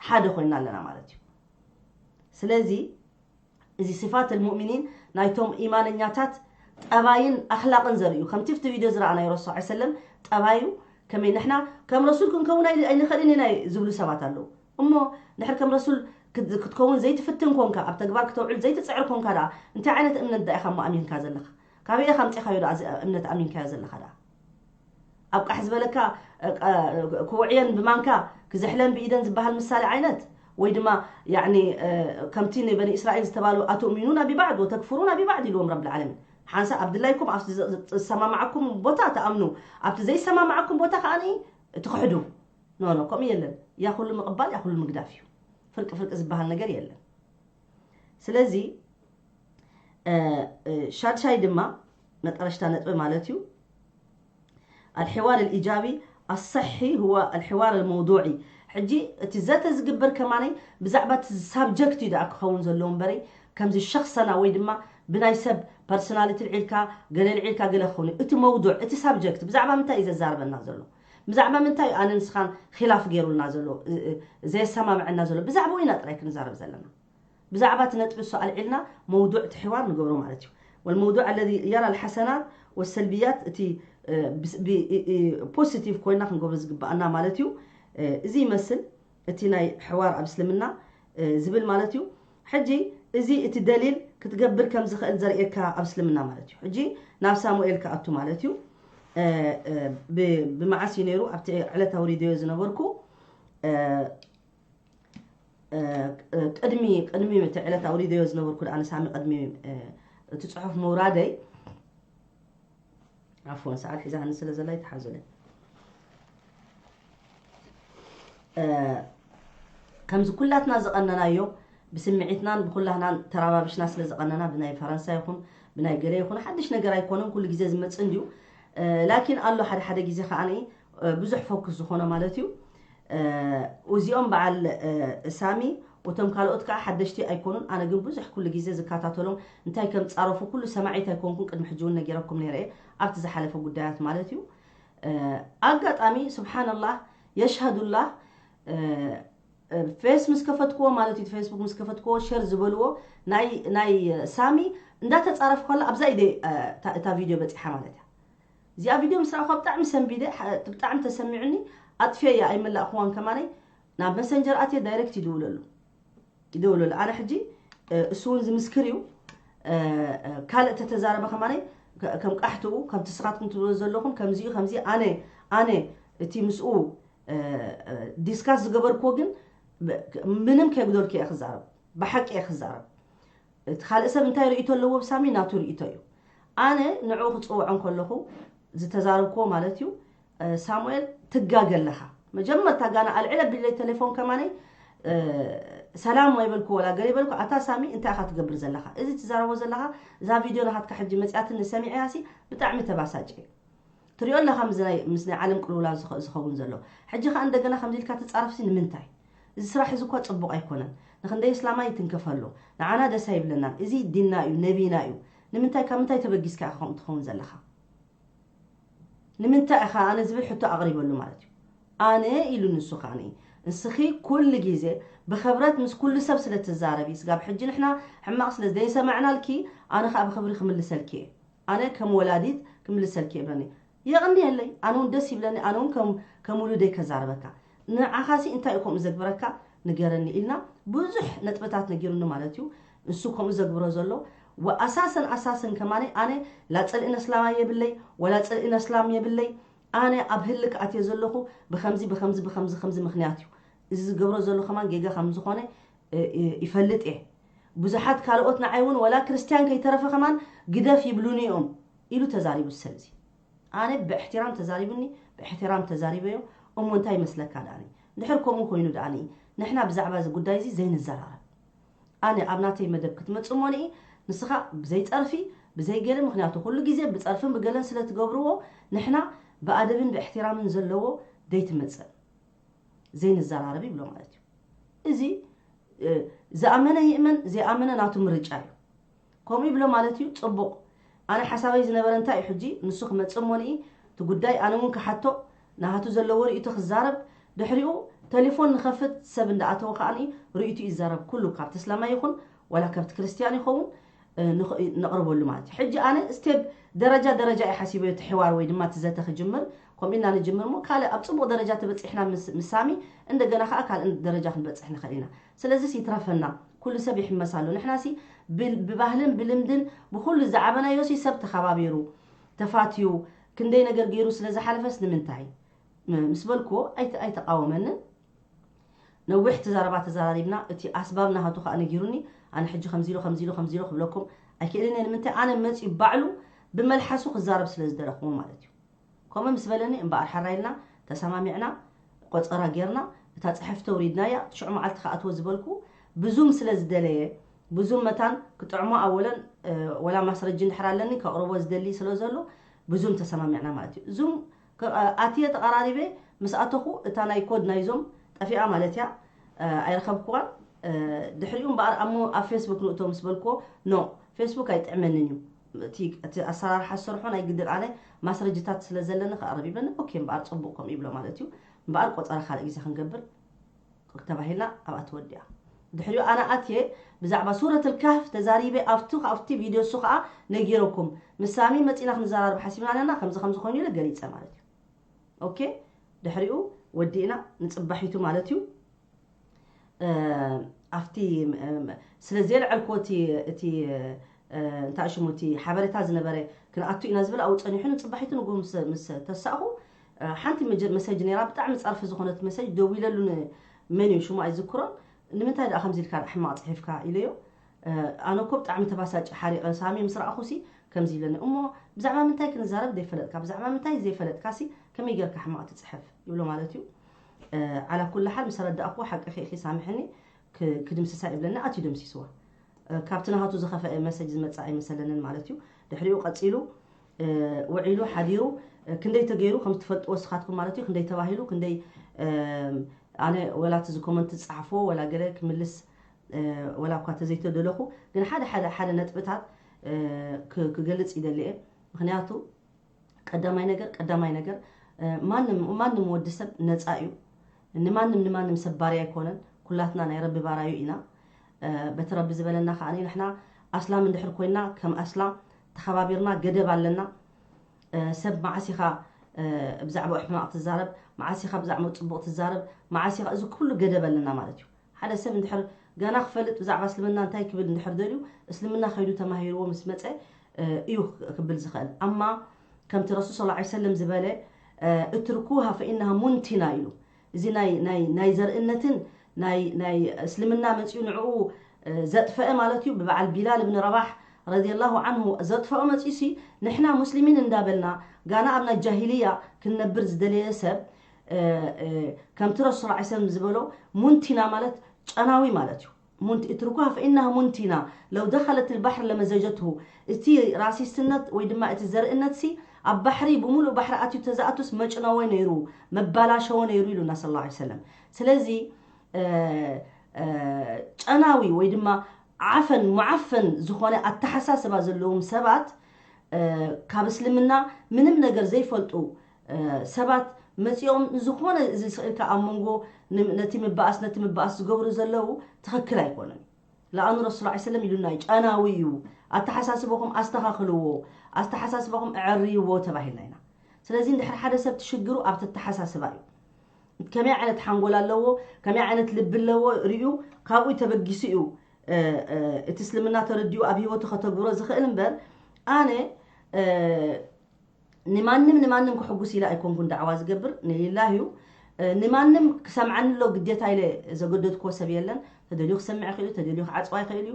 ሓደ ኮይና ኣለና ማለት እዩ ስለዚ እዚ ስፋት ልሙእሚኒን ናይቶም ኢማነኛታት ጠባይን ኣኽላቕን ዘርእዩ ከምቲ ፍቲ ቪድዮ ዝረኣናዮ ረሱ ሰለም ጠባዩ ከመይ ንሕና ከም ረሱል ክንከውን ኣይንኽእልን ኢና ዝብሉ ሰባት ኣለዉ እሞ ድሕር ከም ረሱል ክትከውን ዘይትፍትን ኮንካ ኣብ ተግባር ክተውዕል ዘይትፅዕር ኮንካ ደኣ እንታይ ዓይነት እምነት ዳ ኢኻ እሞ ኣሚንካ ዘለኻ ካበይ ኢኻ ኣምፂኻዮ ደኣ እዚ እምነት ኣሚንካዮ ዘለኻ ደኣ ኣብ ቃሕ ዝበለካ ክውዕየን ብማንካ ክዝሕለን ብኢደን ዝበሃል ምሳሌ ዓይነት ወይ ድማ ያኒ ከምቲ ንበኒ እስራኤል ዝተባሉ ኣትእሚኑና ቢባዕድ ወተክፍሩና ቢባዕድ ኢልዎም ረብ ልዓለሚን ሓንሳ ኣብ ድላይኩም ኣብ ዝሰማማዓኩም ቦታ ተኣምኑ ኣብቲ ዘይሰማማዓኩም ቦታ ከዓ ትክሕዱ ኖ ኖ ከምኡ የለን ያ ኩሉ ምቕባል ያ ኩሉ ምግዳፍ እዩ ፍርቂ ፍርቂ ዝበሃል ነገር የለን ስለዚ ሻድሻይ ድማ መጠረሽታ ነጥቢ ማለት እዩ الحوار الإيجابي الصحي هو الحوار الموضوعي ሕጂ እቲ ዘተ ዝግበር ከማነይ ብዛዕባ እቲ ሳብጀክት እዩ ደኣ ክኸውን ዘለዎ እምበረይ ከምዚ ሸክሰና ወይ ድማ ብናይ ሰብ ፐርሶናሊቲ ልዒልካ ገለ ልዒልካ ገለ ክኸውን እዩ እቲ መውዱዕ እቲ ሳብጀክት ብዛዕባ ምንታይ እዩ ዘዛርበና ዘሎ ብዛዕባ ምንታይ እዩ ኣነ ንስኻን ኪላፍ ገይሩልና ዘሎ ዘየሰማምዐና ዘሎ ብዛዕባ ኢና ጥራይ ክንዛረብ ዘለና ብዛዕባ እቲ ነጥቢ እሱ ኣልዒልና መውዱዕ እቲ ሕዋር ንገብሮ ማለት እዩ والموضوع الذي يرى الحسنات والسلبيات እቲ ፖዚቲቭ ኮይና ክንገብሮ ዝግባኣና ማለት እዩ እዚ ይመስል እቲ ናይ ሕዋር ኣብ እስልምና ዝብል ማለት እዩ። ሕጂ እዚ እቲ ደሊል ክትገብር ከም ዝኽእል ዘርእየካ ኣብ እስልምና ማለት እዩ። ሕጂ ናብ ሳሙኤል ክኣቱ ማለት እዩ። ብመዓስ እዩ ነይሩ ኣብቲ ዕለት ኣውሪደዮ ዝነበርኩ? ቅድሚ ቅድሚ እቲ ዕለት ኣውሪደዮ ዝነበርኩ ደኣ ንሳሚ ቅድሚ እቲ ጽሑፍ ምውራደይ ኣፎን ሰዓት ሒዛኒ ስለ ዘላ ይተሓዙለይ። ከምዚ ኩላትና ዝቐነናዮ ብስምዒትናን ብኩላህናን ተራባብሽና ስለ ዝቐነና፣ ብናይ ፈረንሳ ይኹን ብናይ ገለ ይኹን ሓድሽ ነገር ኣይኮነን፣ ኩሉ ግዜ ዝመጽእ እንድዩ። ላኪን ኣሎ ሓደ ሓደ ግዜ ከኣ ብዙሕ ፎክስ ዝኾነ ማለት እዩ። እዚኦም በዓል ሳሚ፣ እቶም ካልኦት ከዓ ሓደሽቲ ኣይኮኑን። ኣነ ግን ብዙሕ ኩሉ ግዜ ዝከታተሎም እንታይ ከም ጻረፉ ኩሉ ሰማዒት ኣይኮንኩን። ቅድሚ ሕጂ እውን ነጊረኩም ነይረ እየ ኣብቲ ዝሓለፈ ጉዳያት ማለት እዩ። ኣጋጣሚ ስብሓንላህ፣ የሽሃዱላህ፣ ፌስ ምስ ከፈትክዎ ማለት እዩ፣ ፌስቡክ ምስ ከፈትክዎ ሸር ዝበልዎ ናይ ናይ ሳሚ እንዳተጻረፍ ከሎ ኣብዛ ኢደ እታ ቪድዮ በጺሓ ማለት እያ። እዚኣ ቪድዮ ምስ ረኣኹዋ ብጣዕሚ ሰንቢደ፣ ብጣዕሚ ተሰሚዑኒ። ኣጥፍየያ ኣይመላእክዋን ከማነይ ናብ መሰንጀር ኣትየ ዳይሬክት ይድውለሉ ይደውለሉ። ኣነ ሕጂ እሱ እውን ዝምስክር እዩ። ካልእ ተተዛረበ ከማነይ ከም ቃሕትኡ ከምቲ ስኻትኩም ትብሎ ዘለኹም ከምዚኡ ከምዚ ኣነ ኣነ እቲ ምስኡ ዲስካስ ዝገበርክዎ ግን ምንም ከይጉደልኩ እየ ክዛረብ፣ ብሓቂ እየ ክዛረብ። እቲ ካልእ ሰብ እንታይ ርእይቶ ኣለዎ ብሳሚ ናቱ ርእይቶ እዩ። ኣነ ንዕኡ ክፅውዖ እንከለኹ ዝተዛረብክዎ ማለት እዩ። ሳሙኤል ትጋገ ኣለኻ። መጀመርታ ጋና ኣልዕለ ቢለይ ቴሌፎን ከማነይ ሰላም ወይ በልኩ ወላ ገለ በልኩ፣ ኣታ ሳሚ እንታይ ኢኻ ትገብር ዘለኻ? እዚ ትዛረቦ ዘለኻ እዛ ቪድዮ ናኻትካ ሕጂ መፅያትኒ ሰሚዐያሲ ብጣዕሚ ተባሳጭ። ትሪኦ ኣለኻ ምስ ናይ ምስ ናይ ዓለም ቅልውላው ዝኸውን ዘሎ። ሕጂ ከኣ እንደገና ከምዚ ኢልካ ትጻረፍሲ ንምንታይ? እዚ ስራሕ እዚ እኳ ጽቡቕ ኣይኮነን። ንኽንደይ እስላማይ ይትንከፈሉ። ንዓና ደስ ኣይብለናን። እዚ ዲንና እዩ፣ ነቢና እዩ። ንምንታይ ካብ ምንታይ ተበጊስካ ኢኻ ከምኡ ትኸውን ዘለኻ? ንምንታይ ኢኻ ኣነ ዝብል ሕቶ ኣቕሪበሉ ማለት እዩ። ኣነ ኢሉ ንሱ ከኣ ንስኺ ኩሉ ግዜ ብኸብረት ምስ ኩሉ ሰብ ስለ ትዛረቢ ስጋብ ሕጂ ንሕና ሕማቕ ስለ ዘይሰማዕናልኪ ኣነ ከኣ ብኽብሪ ክምልሰልኪ እየ። ኣነ ከም ወላዲት ክምልሰልኪ እየ ብለኒ። የቕንየለይ፣ ኣነ እውን ደስ ይብለኒ፣ ኣነ እውን ከም ከም ውሉደይ ከዛርበካ። ንዓኻሲ እንታይ እዩ ከምኡ ዘግብረካ ንገረኒ ኢልና ብዙሕ ነጥብታት ነጊሩኒ ማለት እዩ። ንሱ ከምኡ ዘግብሮ ዘሎ ወኣሳሰን ኣሳሰን ከማነ ኣነ ላጸልእን ኣስላማይ የብለይ ወላ ጽልእን ኣስላም የብለይ። ኣነ ኣብ ህልክ ኣትየ ዘለኹ ብኸምዚ ብኸምዚ ብኸምዚ ከምዚ ምኽንያት እዩ። እዚ ዝገብሮ ዘሎ ከማን ጌጋ ከም ዝኾነ ይፈልጥ እየ። ብዙሓት ካልኦት ንዓይ እውን ወላ ክርስትያን ከይተረፈ ከማን ግደፍ ይብሉኒ እዮም ኢሉ ተዛሪቡ ሰብዚ። ኣነ ብእሕትራም ተዛሪቡኒ፣ ብእሕትራም ተዛሪበዮ። እሞ እንታይ ይመስለካ ደኣኒ? ድሕር ከምኡ ኮይኑ ደኣኒ ንሕና ብዛዕባ እዚ ጉዳይ እዚ ዘይንዘራረብ? ኣነ ኣብ ናተይ መደብ ክትመጽእ እሞ ንኢ ንስኻ ብዘይ ጸርፊ ብዘይ ገለ፣ ምኽንያቱ ኩሉ ግዜ ብጸርፍን ብገለን ስለ ትገብርዎ ንሕና ብኣደብን ብእሕትራምን ዘለዎ ደይትመጽእ ዘይንዘራረብ ይብሎ ማለት እዩ። እዚ ዝኣመነ ይእመን ዘይኣመነ ናቱ ምርጫ እዩ። ከምኡ ይብሎ ማለት እዩ። ጽቡቕ፣ ኣነ ሓሳበይ ዝነበረ እንታይ እዩ ሕጂ ንሱ ክመጽእ እሞ ንኢ እቲ ጉዳይ ኣነ እውን ክሓቶ ናሃቱ ዘለዎ ርእይቶ ክዛረብ፣ ድሕሪኡ ተሌፎን ንኸፍት ሰብ እንዳኣተወ ከኣ ርእይቱ ይዛረብ። ኩሉ ካብቲ እስላማይ ይኹን ዋላ ካብቲ ክርስትያን ይኸውን ነቕርበሉ ማለት እዩ። ሕጂ ኣነ ስቴፕ ደረጃ ደረጃ እየ ሓሲበዮ እቲ ሕዋር ወይ ድማ እቲ ዘተ ክጅምር። ከምኡ ኢልና ንጅምር እሞ ካልእ ኣብ ጽቡቕ ደረጃ ተበጺሕና ምስ ሳሚ እንደገና ከኣ ካልእ ደረጃ ክንበጽሕ ንኽእል ኢና። ስለዚስ ይትረፈና፣ ኩሉ ሰብ ይሕመስ ኣሎ። ንሕናሲ ብባህልን ብልምድን ብኹሉ ዝዓበናዮሲ ሰብ ተኸባቢሩ ተፋትዩ ክንደይ ነገር ገይሩ ስለ ዝሓለፈስ ንምንታይ ምስ በልክዎ ኣይተቓወመንን። ነዊሕ ተዛረባ ተዛራሪብና፣ እቲ ኣስባብ ናሃቱ ከኣ ነጊሩኒ። ኣነ ሕጂ ከምዚ ኢሉ ከምዚ ኢሉ ከምዚ ኢሉ ክብለኩም ኣይክእልን እየ። ንምንታይ ኣነ መጺኡ ባዕሉ ብመልሓሱ ክዛረብ ስለ ዝደረኽዎ ማለት እዩ። ከምኡ ምስ በለኒ እምበኣር ሓራይ ኢልና ተሰማሚዕና ቆጸራ ጌርና እታ ጽሕፍቲ ኣውሪድናያ። ሽዑ መዓልቲ ክኣትዎ ዝበልኩ ብዙም ስለ ዝደለየ ብዙም መታን ክጥዕሞ ኣወለን ወላ ማስረጂ እንድሕር ኣለኒ ከቕርቦ ዝደሊ ስለ ዘሎ ብዙም ተሰማሚዕና ማለት እዩ። እዙም ኣትየ ተቐራሪበ ምስ ኣተኹ እታ ናይ ኮድ ናይዞም ጠፊኣ ማለት እያ። ኣይረኸብክዋን። ድሕሪኡ እምበኣር ኣብ ፌስቡክ ንእቶ ምስ በልክዎ ኖ ፌስቡክ ኣይጥዕመንን እዩ እቲ ኣሰራርሓ ዝሰርሖ ናይ ግድን ኣነ ማስረጅታት ስለ ዘለኒ ክኣረብ ይብለኒ። ኦኬ እምበኣር ፅቡቅ ከምኡ ይብሎ ማለት እዩ። እምበኣር ቆፀራ ካልእ ግዜ ክንገብር ተባሂልና ኣብኣ ተወዲኣ። ድሕሪኡ ኣነ ኣትየ ብዛዕባ ሱረት ልካህፍ ተዛሪበ ኣብቲ ኣብቲ ቪድዮ እሱ ከዓ ነጊረኩም ምስ ሳሚ መፂና ክንዘራርብ ሓሲብና ኣለና ከምዚ ከምዚ ኮይኑ ኢለ ገሊፀ ማለት እዩ። ኦኬ ድሕሪኡ ወዲእና ንጽባሒቱ ማለት እዩ። ኣብቲ ስለ ዘየልዐልክዎ እቲ እንታይ ሽሙ እቲ ሓበሬታ ዝነበረ ክንኣቱ ኢና ዝብል ኣብኡ ጸኒሑ ንጽባሒቱ ንግሆ ምስ ተሳእኹ ሓንቲ መሰጅ ነራ፣ ብጣዕሚ ጸርፊ ዝኾነት መሰጅ። ደዊለሉ፣ መን እዩ ሽሙ ኣይዝክሮን። ንምንታይ ደኣ ከምዚ ኢልካ ሕማቕ ጽሒፍካ ኢለዮ። ኣነ እኮ ብጣዕሚ ተባሳጭ ሓሪቐ ሳሚ ምስ ረኣኹ ሲ ከምዚ ይብለኒ እሞ ብዛዕባ ምንታይ ክንዛረብ ዘይፈለጥካ፣ ብዛዕባ ምንታይ ዘይፈለጥካ ሲ ከመይ ጌርካ ሕማቕ ትጽሕፍ ይብሎ ማለት እዩ። ዓላ ኩሉ ሓል ምስ ረዳእኩዎ ሓቂ ኺእኺ ሳምሕኒ ክድምስሳ ይብለኒ፣ ኣትዩ ደምሲስዋ። ካብቲ ናሃቱ ዝኸፈአ መሰጅ ዝመጽእ ኣይመሰለንን ማለት እዩ። ድሕሪኡ ቀጺሉ ውዒሉ ሓዲሩ ክንደይ ተገይሩ ከም ትፈልጥዎ ስኻትኩም ማለት እዩ። ክንደይ ተባሂሉ ክንደይ ኣነ ወላ እቲ ዝኮመንት ዝጸሓፍዎ ወላ ገለ ክምልስ ወላ እኳ ተዘይተደለኹ ግን ሓደ ሓደ ሓደ ነጥብታት ክገልጽ ይደሊ እየ። ምክንያቱ ቀዳማይ ነገር ቀዳማይ ነገር ማንም ማንም ወዲ ሰብ ነጻ እዩ። ንማንም ንማንም ሰብ ባርያ ኣይኮነን። ኩላትና ናይ ረቢ ባራዩ ኢና። በቲ ረቢ ዝበለና ከዓ ንሕና ኣስላም እንድሕር ኮይና ከም ኣስላም ተኸባቢርና ገደብ ኣለና። ሰብ መዓስ ኢኻ ብዛዕባ ሕማቕ ትዛረብ፣ መዓስ ኢኻ ብዛዕባ ጽቡቕ ትዛረብ፣ መዓስ ኢኻ፣ እዚ ኩሉ ገደብ ኣለና ማለት እዩ። ሓደ ሰብ እንድሕር ገና ክፈልጥ ብዛዕባ እስልምና እንታይ ክብል እንድሕር ደልዩ እስልምና ከይዱ ተማሂርዎ ምስ መጸ እዩ ክብል ዝኽእል። ኣማ ከምቲ ረሱል ሰለላሁ ዐለይሂ ወሰለም ዝበለ እትርኩሃ ፈኢናሃ ሙንቲና ኢሉ። እዚ ናይ ናይ ናይ ዘርእነትን ናይ ናይ እስልምና መጺኡ ንዕኡ ዘጥፈአ ማለት እዩ። ብበዓል ቢላል እብን ረባሕ ረዲየላሁ ዓንሁ ዘጥፈኦ መጺኡ ሲ ንሕና ሙስሊሚን እንዳበልና ጋና ኣብ ናይ ጃሂልያ ክንነብር ዝደለየ ሰብ ከምቲ ረሱል ሰለላሁ ዐለይሂ ወሰለም ዝበሎ ሙንቲና ማለት ጨናዊ ማለት እዩ። ሙንቲ እትርኩሃ ፈኢናሃ ሙንቲና ለው ደኸለት ልባሕር ለመዘጀትሁ። እቲ ራሲስትነት ወይ ድማ እቲ ዘርእነት ሲ ኣብ ባሕሪ ብምሉእ ባሕሪ ኣትዩ ተዛእቱስ መጭነወ ነይሩ፣ መባላሸወ ነይሩ ኢሉና ሰለላሁ ዐለይሂ ወሰለም። ስለዚ ጨናዊ ወይ ድማ ዓፈን ሙዓፈን ዝኾነ ኣተሓሳስባ ዘለዎም ሰባት ካብ እስልምና ምንም ነገር ዘይፈልጡ ሰባት መጺኦም ዝኾነ እዚ ስኢልካ ኣብ መንጎ ነቲ ምባኣስ ነቲ ምባኣስ ዝገብሩ ዘለዉ ትኽክል ኣይኮነን። ለኣኑ ረሱል ላ ሰለም ኢሉና እዩ፣ ጨናዊ እዩ፣ ኣተሓሳስበኹም ኣስተኻኽልዎ፣ ኣስተሓሳስበኹም እዕርይዎ ተባሂልና ኢና። ስለዚ እንድሕር ሓደ ሰብ ትሽግሩ ኣብቲ ኣተሓሳስባ እዩ። ከመይ ዓይነት ሓንጎል ኣለዎ፣ ከመይ ዓይነት ልቢ ኣለዎ ርእዩ ካብኡ ተበጊሱ እዩ እቲ እስልምና ተረዲኡ ኣብ ህይወቱ ከተግብሮ ዝኽእል እምበር ኣነ ንማንም ንማንም ክሕጉስ ኢለ ኣይኮንኩን ዳዕዋ ዝገብር ንሊላህ እዩ። ንማንም ክሰምዓኒ ኣሎ ግዴታ ኢለ ዘገደድክዎ ሰብ የለን። ተደልዩ ክሰምዕ ይኽእል እዩ፣ ተደልዩ ክዓጽዋ ይኽእል እዩ።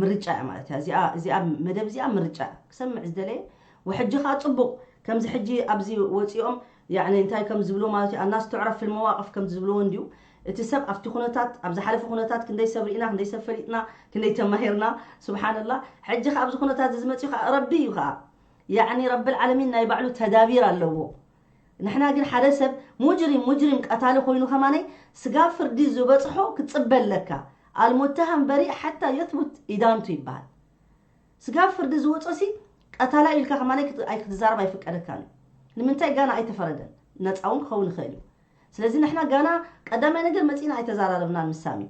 ምርጫ እያ ማለት እያ። እዚኣ እዚኣ መደብ እዚኣ ምርጫ እያ። ክሰምዕ ዝደለየ ወሕጂ ከዓ ጽቡቕ ከምዚ ሕጂ ኣብዚ ወፂኦም ያኒ እንታይ ከም ዝብሉ ማለት እዩ ኣናስ ትዕረፍ ፊል መዋቅፍ ከም ዝብልዎ እንድዩ። እቲ ሰብ ኣብቲ ኩነታት ኣብ ዝሓለፈ ኩነታት ክንደይ ሰብ ርኢና ክንደይ ሰብ ፈሊጥና ክንደይ ተማሂርና። ስብሓንላ ሕጂ ከዓ ኣብዚ ኩነታት እዚ መፅኡ ከዓ ረቢ እዩ ከዓ ያኒ ረብል ዓለሚን ናይ ባዕሉ ተዳቢር ኣለዎ። ንሕና ግን ሓደ ሰብ ሙጅሪም ሙጅሪም ቀታሊ ኮይኑ ከማነይ ስጋ ፍርዲ ዝበፅሖ ክትፅበ ኣለካ። ኣልሙተሃም በሪእ ሓታ የትቡት ኢዳንቱ ይበሃል። ስጋ ፍርዲ ዝወፆ ሲ ቀታላ ኢልካ ከማነይ ኣይክትዛረብ ኣይፍቀደካን እዩ። ንምንታይ ጋና ኣይተፈረደን ነፃ እውን ክኸውን ይኽእል እዩ። ስለዚ ንሕና ጋና ቀዳማይ ነገር መፂና ኣይተዘራረብናን ምስ ሳሚ።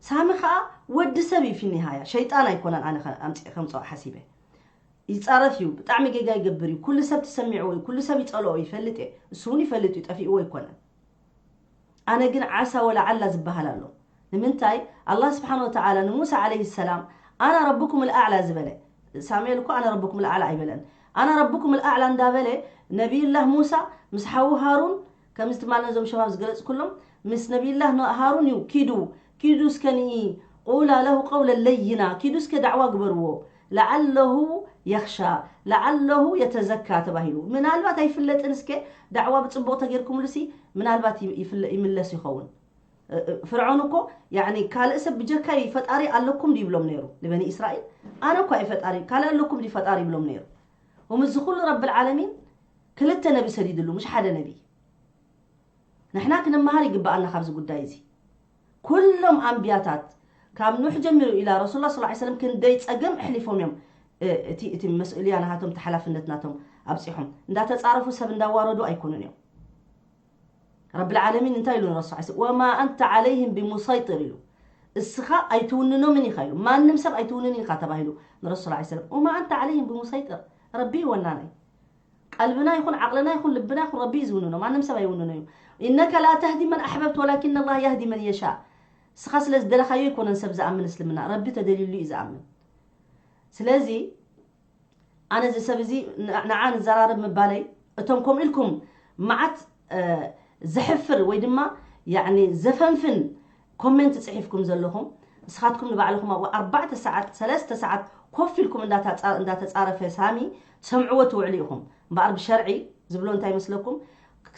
ሳሚ ከዓ ወዲ ሰብ እዩ ፊኒሃያ ሸይጣን ኣይኮነን ኣነ ኣምፂ ከምፅኦ ሓሲበ። ይፃረፍ እዩ ብጣዕሚ ጌጋ ይገብር እዩ ኩሉ ሰብ ትሰሚዕዎ እዩ ኩሉ ሰብ ይፀልኦ ይፈልጥ እየ። እሱ እውን ይፈልጥ እዩ ጠፊእዎ ኣይኮነን። ኣነ ግን ዓሳ ወላ ዓላ ዝበሃል ኣሎ። ንምንታይ ኣላህ ስብሓን ወተዓላ ንሙሳ ዓለይሂ ሰላም ኣና ረብኩም ልኣዕላ ዝበለ ሳሙኤል እኮ ኣነ ረብኩም ልኣዕላ ኣይበለን። ኣና ረብኩም ልኣዕላ እንዳበለ ነቢዩላህ ሙሳ ምስ ሓዉ ሃሩን ከምዚ ትማል ነዞም ሸባብ ዝገለጽኩሎም ምስ ነቢዩላህ ሃሩን እዩ ኪዱ ኪዱ እስከ ንኢ ቁላ ለሁ ቀውለ ለይና ኪዱ እስከ ዳዕዋ ግበርዎ ለዓለሁ የኽሻ ለዓለሁ የተዘካ ተባሂሉ ምናልባት ኣይፍለጥን እስከ ዳዕዋ ብፅቡቕ ተጌርኩምሉ ሲ ምናልባት ይምለስ ይኸውን። ፍርዖን እኮ ያኒ ካልእ ሰብ ብጀካይ ፈጣሪ ኣለኩም ድዩ ይብሎም ነይሩ ንበኒ እስራኤል። ኣነ እኳ እየ ፈጣሪ ካልእ ኣለኩም ድዩ ፈጣሪ ይብሎም ነይሩ። ወምዚ ኩሉ ረብል ዓለሚን ክልተ ነቢ ሰዲድሉ ምሽ ሓደ ነቢ። ንሕና ክንመሃር ይግብኣና ካብዚ ጉዳይ እዚ። ኩሎም ኣንብያታት ካብ ኑሕ ጀሚሩ ኢላ ረሱላ ስ ሰለም ክንደይ ፀገም ኣሕሊፎም እዮም። እቲ እቲ መስኡልያ ናሃቶም ተሓላፍነት ናቶም ኣብፂሖም እንዳተፃረፉ ሰብ እንዳዋረዱ ኣይኮኑን እዮም። ረብል ዓለሚን እንታይ ኢሉ ንረሱ ስ ወማ ኣንተ ዓለይህም ብሙሰይጥር ኢሉ። እስኻ ኣይትውንኖምን ኢኻ ኢሉ። ማንም ሰብ ኣይትውንን ኢኻ ተባሂሉ ንረሱ ስ ሰለም ወማ ኣንተ ዓለይህም ብሙሰይጥር። ረቢ ይወናናይ ቀልብና ይኹን ዓቕልና ይኹን ልብና ይኹን ረቢ እዩ ዝውንኖ። ማንም ሰብ ኣይውንኖ እዩ። إنك لا تهدي من أحببت ولكن الله يهدي من يشاء። ንስኻ ስለ ዝደለኻዮ ኣይኮነን ሰብ ዝኣምን እስልምና፣ ረቢ ተደልዩሉ እዩ ዝኣምን። ስለዚ ኣነ እዚ ሰብ እዚ ንዓ ንዘራረብ ምባለይ፣ እቶም ከምኡ ኢልኩም መዓት ዘሕፍር ወይ ድማ ያኒ ዘፈንፍን ኮሜንት ጽሒፍኩም ዘለኹም፣ ንስኻትኩም ንባዕልኹም ኣብኡ ኣርባዕተ ሰዓት ሰለስተ ሰዓት ኮፍ ኢልኩም እንዳተጻረፈ ሳሚ ትሰምዕዎ ትውዕሉ ኢኹም። እምበኣር ብሸርዒ ዝብሎ እንታይ ይመስለኩም?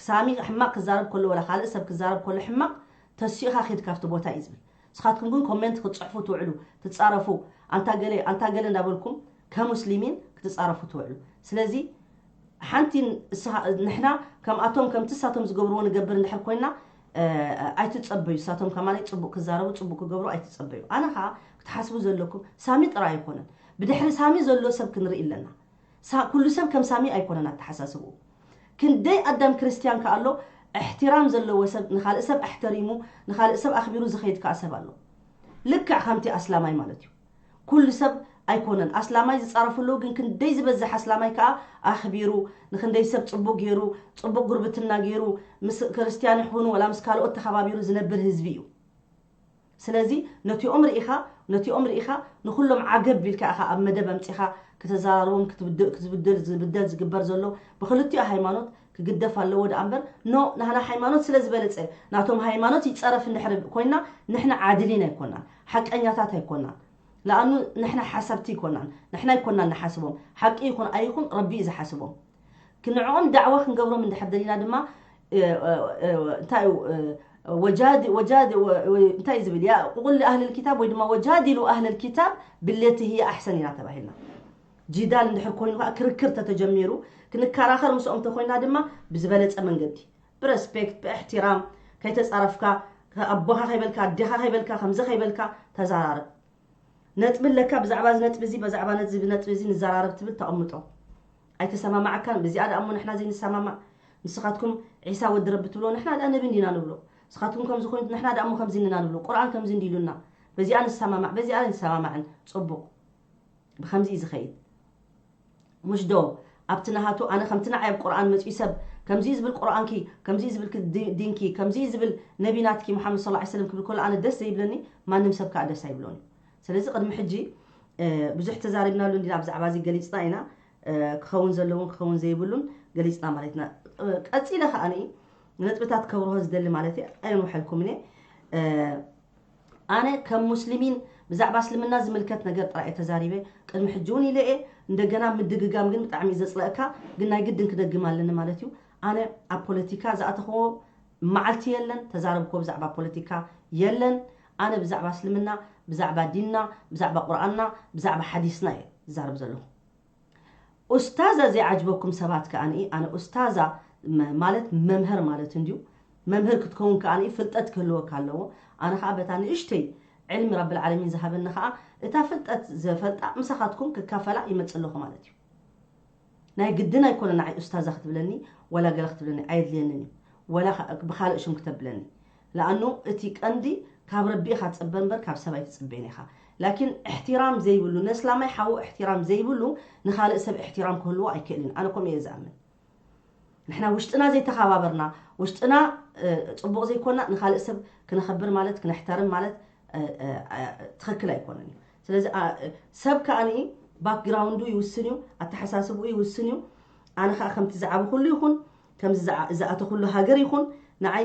ሳሚ ሕማቕ ክዛረብ ከሎ ወላ ካልእ ሰብ ክዛረብ ከሎ ሕማቕ ተሲእኻ ኺድ ካብቲ ቦታ እዩ ዝብል። ንስኻትኩም ግን ኮሜንት ክትጽሕፉ ትውዕሉ፣ ትጻረፉ፣ ኣንታ ገለ ኣንታ ገለ እንዳበልኩም ከሙስሊሚን ክትጻረፉ ትውዕሉ። ስለዚ ሓንቲ ንሕና ከምኣቶም ከምቲ እሳቶም ዝገብርዎ ንገብር እንድሕር ኮይና ኣይትጸበዩ። እሳቶም ከማን ጽቡቅ ክዛረቡ ጽቡቅ ክገብሩ ኣይትጸበዩ። ኣነ ከዓ ክትሓስቡ ዘለኩም ሳሚ ጥራይ ኣይኮነን፣ ብድሕሪ ሳሚ ዘሎ ሰብ ክንርኢ ኣለና። ኩሉ ሰብ ከም ሳሚ ኣይኮነን ኣተሓሳስብኡ። ክንደይ ኣዳም ክርስትያን ከኣ ኣሎ እሕትራም ዘለዎ ሰብ፣ ንኻልእ ሰብ ኣሕተሪሙ ንኻልእ ሰብ ኣኽቢሩ ዝኸይድ ከኣ ሰብ ኣሎ። ልክዕ ከምቲ ኣስላማይ ማለት እዩ። ኩሉ ሰብ ኣይኮነን ኣስላማይ ዝጻረፉ ኣለዉ፣ ግን ክንደይ ዝበዝሕ ኣስላማይ ከኣ ኣኽቢሩ፣ ንክንደይ ሰብ ጽቡቅ ገይሩ፣ ጽቡቅ ጉርብትና ገይሩ፣ ምስ ክርስትያን ይኹኑ ወላ ምስ ካልኦት ተኸባቢሩ ዝነብር ህዝቢ እዩ። ስለዚ ነቲኦም ርኢኻ ነቲኦም ርኢኻ ንኹሎም ዓገብ ኢልካ ኢኻ ኣብ መደብ ኣምጺኻ ከተዘራርቦም። ክትብደል ዝብደል ዝግበር ዘሎ ብክልቲኡ ሃይማኖት ክግደፍ ኣለዎ ደኣ እምበር፣ ኖ ናህና ሃይማኖት ስለ ዝበለጸ ናቶም ሃይማኖት ይጸረፍ እንድሕር ኮይና ንሕና ዓድሊን ኣይኮናን፣ ሓቀኛታት ኣይኮናን። ለኣኑ ንሕና ሓሰብቲ ኣይኮናን፣ ንሕና ኣይኮናን ንሓስቦም። ሓቂ ይኹን ኣይኹን ረቢ እዩ ዝሓስቦም። ክንዕኦም ዳዕዋ ክንገብሮም እንድሕር ደሊና ድማ እንታይ እዩ ወጃድ ወጃድ እንታይ እዩ ዝብል ያ ቁል ኣህል ልኪታብ ወይ ድማ ወጃዲሉ ኣህል ልኪታብ ብለቲ ህየ ኣሕሰን ኢና ተባሂልና። ጂዳል እንድሕር ኮይኑ ከዓ ክርክር ተተጀሚሩ ክንከራኸር ምስኦም ተኮይና ድማ ብዝበለፀ መንገዲ ብረስፔክት ብእሕትራም ከይተፃረፍካ ኣቦኻ ከይበልካ ኣዴኻ ከይበልካ ከምዚ ከይበልካ ተዛራርብ። ነጥቢ ኣለካ ብዛዕባ እዚ ነጥቢ እዚ ብዛዕባ ነዚ ነጥቢ እዚ ንዘራረብ ትብል ተቐምጦ። ኣይተሰማማዓካን። በዚኣ ደኣ እሞ ንሕና ዘይንሰማማዕ ንስኻትኩም ዒሳ ወዲ ረቢ ትብሎ ንሕና ደኣ ነቢ እንዲና ንብሎ። ንስኻትኩም ከምዚ ኮይኑ ንሕና ደኣ እሞ ከምዚ እንዲና ንብሎ። ቁርኣን ከምዚ እንዲ ኢሉና በዚኣ ንሰማማዕ በዚኣ ኣይንሰማማዕን። ጽቡቕ ብከምዚ እዩ ዝኸይድ። ሙሽ ዶ ኣብቲ ናሃቱ ኣነ ከምቲ ንዓይ ኣብ ቁርኣን መጺኡ ሰብ ከምዚ እዩ ዝብል ቁርኣንኪ ከምዚ እዩ ዝብል ዲንኪ ከምዚ እዩ ዝብል ነቢ ናትኪ ሙሓመድ ሰለላሁ ዐለይሂ ወሰለም ክብል ከሎ ኣነ ደስ ዘይብለኒ ማንም ሰብ ከዓ ደስ ኣይብሎን እዩ። ስለዚ ቅድሚ ሕጂ ብዙሕ ተዛሪብናሉ እንዲና ብዛዕባ እዚ ገሊፅና ኢና። ክኸውን ዘለዎን ክኸውን ዘይብሉን ገሊፅና ማለት ኢና። ቀፂለ ከዓ ነጥብታት ከብርሆ ዝደሊ ማለት እየ። ኣየንውሐልኩምን እየ። ኣነ ከም ሙስሊሚን ብዛዕባ እስልምና ዝምልከት ነገር ጥራይ እየ ተዛሪበ። ቅድሚ ሕጂ እውን ኢለ እየ። እንደገና ምድግጋም ግን ብጣዕሚ እዩ ዘፅለእካ። ግን ናይ ግድን ክደግም ኣለኒ ማለት እዩ። ኣነ ኣብ ፖለቲካ ዝኣተኽዎ መዓልቲ የለን፣ ተዛረብክዎ ብዛዕባ ፖለቲካ የለን። ኣነ ብዛዕባ እስልምና፣ ብዛዕባ ዲንና፣ ብዛዕባ ቁርኣንና፣ ብዛዕባ ሓዲስና እየ ዝዛረብ ዘለኹ። ኡስታዛ ዘይዓጅበኩም ሰባት ከኣ ኣነ ኡስታዛ ማለት መምህር ማለት እንድዩ። መምህር ክትከውን ከኣ ፍልጠት ክህልወካ ኣለዎ። ኣነ ከኣ በታ ንእሽተይ ዕልሚ ረብል ዓለሚን ዝሃበኒ ከኣ እታ ፍልጠት ዘፈልጣ ምሳኻትኩም ክካፈላ ይመጽእ ኣለኹ ማለት እዩ። ናይ ግድን ኣይኮነ ንዓይ ኡስታዛ ክትብለኒ ወላ ገለ ክትብለኒ ኣየድልየንን እዩ። ወላ ብኻልእ ሽም ክተብለኒ። ለኣኑ እቲ ቀንዲ ካብ ረቢ ኢኻ ትጽበ እምበር ካብ ሰብ ኣይትጽበን ኢኻ። ላኪን እሕትራም ዘይብሉ ነስላማይ ሓዉ እሕትራም ዘይብሉ ንኻልእ ሰብ እሕትራም ክህልዎ ኣይክእልን። ኣነ ከምኡ እየ ዝኣምን። ንሕና ውሽጥና ዘይተኸባበርና ውሽጥና ጽቡቕ ዘይኮና ንኻልእ ሰብ ክነኸብር ማለት ክነሕተርም ማለት ትኽክል ኣይኮነን እዩ። ስለዚ ሰብ ከኣ ባክግራውንዱ ይውስን እዩ፣ ኣተሓሳስብኡ ይውስን እዩ። ኣነ ከኣ ከምቲ ዝዓበኹሉ ይኹን ከምዚ ዝኣተኹሉ ሃገር ይኹን ንዓይ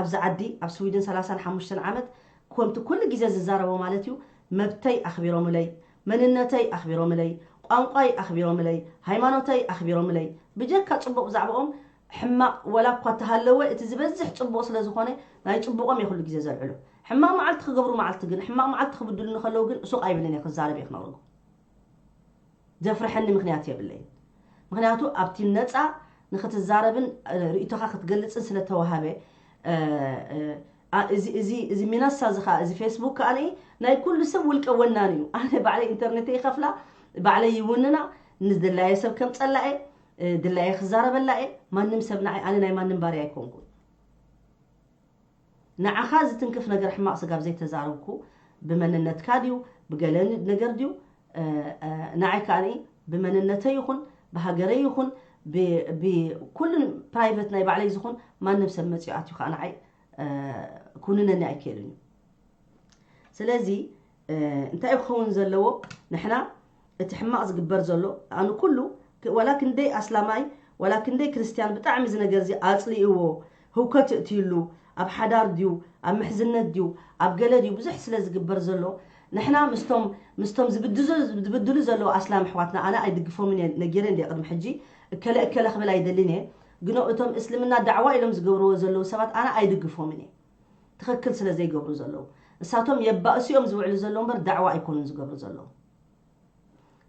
ኣብዚ ዓዲ ኣብ ስዊድን ሰላሳን ሓሙሽተን ዓመት ከምቲ ኩሉ ግዜ ዝዛረቦ ማለት እዩ መብተይ ኣኽቢሮምለይ፣ መንነተይ ኣኽቢሮምለይ፣ ቋንቋይ ኣኽቢሮምለይ፣ ሃይማኖተይ ኣኽቢሮምለይ ብጀካ ጽቡቕ ብዛዕባኦም ሕማቕ ወላ እኳ ተሃለወ እቲ ዝበዝሕ ጽቡቕ ስለ ዝኾነ ናይ ጽቡቖም እየ ኩሉ ግዜ ዘልዕሎ። ሕማቕ መዓልቲ ክገብሩ መዓልቲ ግን ሕማቕ መዓልቲ ክብድሉኒ ከለዉ ግን ሱቕ ኣይብልን እየ ክዛረብ እየ ክነቕርጎ ዘፍርሐኒ ምኽንያት የብለይን። ምኽንያቱ ኣብቲ ነፃ ንክትዛረብን ርእይቶኻ ክትገልፅን ስለተዋሃበ እዚ ሚነሳ እዚ ከዓ እዚ ፌስቡክ ከዓ ናይ ኩሉ ሰብ ውልቀ ወናን እዩ። ኣነ ባዕለይ ኢንተርኔተይ ይኸፍላ ባዕለይ ይውንና ንዝድላየ ሰብ ከም ፀላኤ ድላየ ክዛረበላ እየ። ማንም ሰብ ንዓይ ኣነ ናይ ማንም ባርያ ኣይኮንኩን። ንዓኻ ዝትንክፍ ነገር ሕማቕ ስጋብ ዘይተዛረብኩ ብመንነትካ ድዩ ብገለ ነገር ድዩ ንዓይ ከኣ ብመንነተይ ይኹን ብሃገረይ ይኹን ብኩሉ ፕራይቨት ናይ ባዕለይ ዝኹን ማንም ሰብ መፅኡ ኣትዩ ከዓ ንዓይ ኩንነኒ ኣይክእልን እዩ። ስለዚ እንታይ ክኸውን ዘለዎ፣ ንሕና እቲ ሕማቕ ዝግበር ዘሎ ኣነ ኩሉ ዋላ ክንደይ ኣስላማይ ዋላ ክንደይ ክርስትያን ብጣዕሚ እዚ ነገር እዚ ኣፅልእዎ፣ ህውከት እትይሉ፣ ኣብ ሓዳር ድዩ፣ ኣብ ምሕዝነት ድዩ፣ ኣብ ገለ ድዩ ብዙሕ ስለ ዝግበር ዘሎ ንሕና ምስቶም ምስቶም ዝብድዙ ዝብድሉ ዘለዉ ኣስላም ኣሕዋትና ኣነ ኣይድግፎምን እየ ነጊረ እንደ ቅድሚ ሕጂ እከለ እከለ ክብል ኣይደልን እየ። ግኖ እቶም እስልምና ዳዕዋ ኢሎም ዝገብርዎ ዘለዉ ሰባት ኣነ ኣይድግፎምን እየ። ትኽክል ስለ ዘይገብሩ ዘለዉ እሳቶም የባእሱ እዮም ዝውዕሉ ዘለዉ እምበር ዳዕዋ ኣይኮኑን ዝገብሩ ዘለዉ።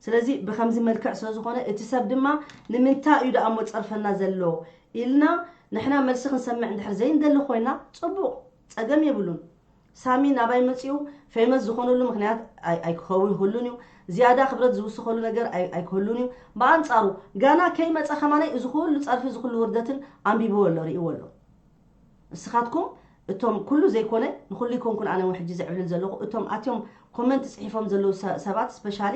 ስለዚ ብከምዚ መልክዕ ስለ ዝኾነ እቲ ሰብ ድማ ንምንታይ እዩ ደኣ እሞ ጸርፈና ዘሎ ኢልና ንሕና መልሲ ክንሰምዕ እንድሕር ዘይንደሊ ኮይና ጽቡቕ ጸገም የብሉን። ሳሚ ናባይ መጺኡ ፌመስ ዝኾነሉ ምክንያት ኣይክኸውን ይህሉን እዩ። ዝያዳ ክብረት ዝውስኸሉ ነገር ኣይክህሉን እዩ። ብኣንጻሩ ጋና ከይመጸ ከማነይ እዚ ኩሉ ጸርፊ እዚ ኩሉ ውርደትን ኣንቢብዎ ኣሎ ርእይዎ ኣሎ። እስኻትኩም እቶም ኩሉ ዘይኮነ ንኩሉ ይኮንኩን ኣነ እውን ሕጂ ዝዕብልል ዘለኹ እቶም ኣትዮም ኮመንት ጽሒፎም ዘለዉ ሰባት ስፔሻሊ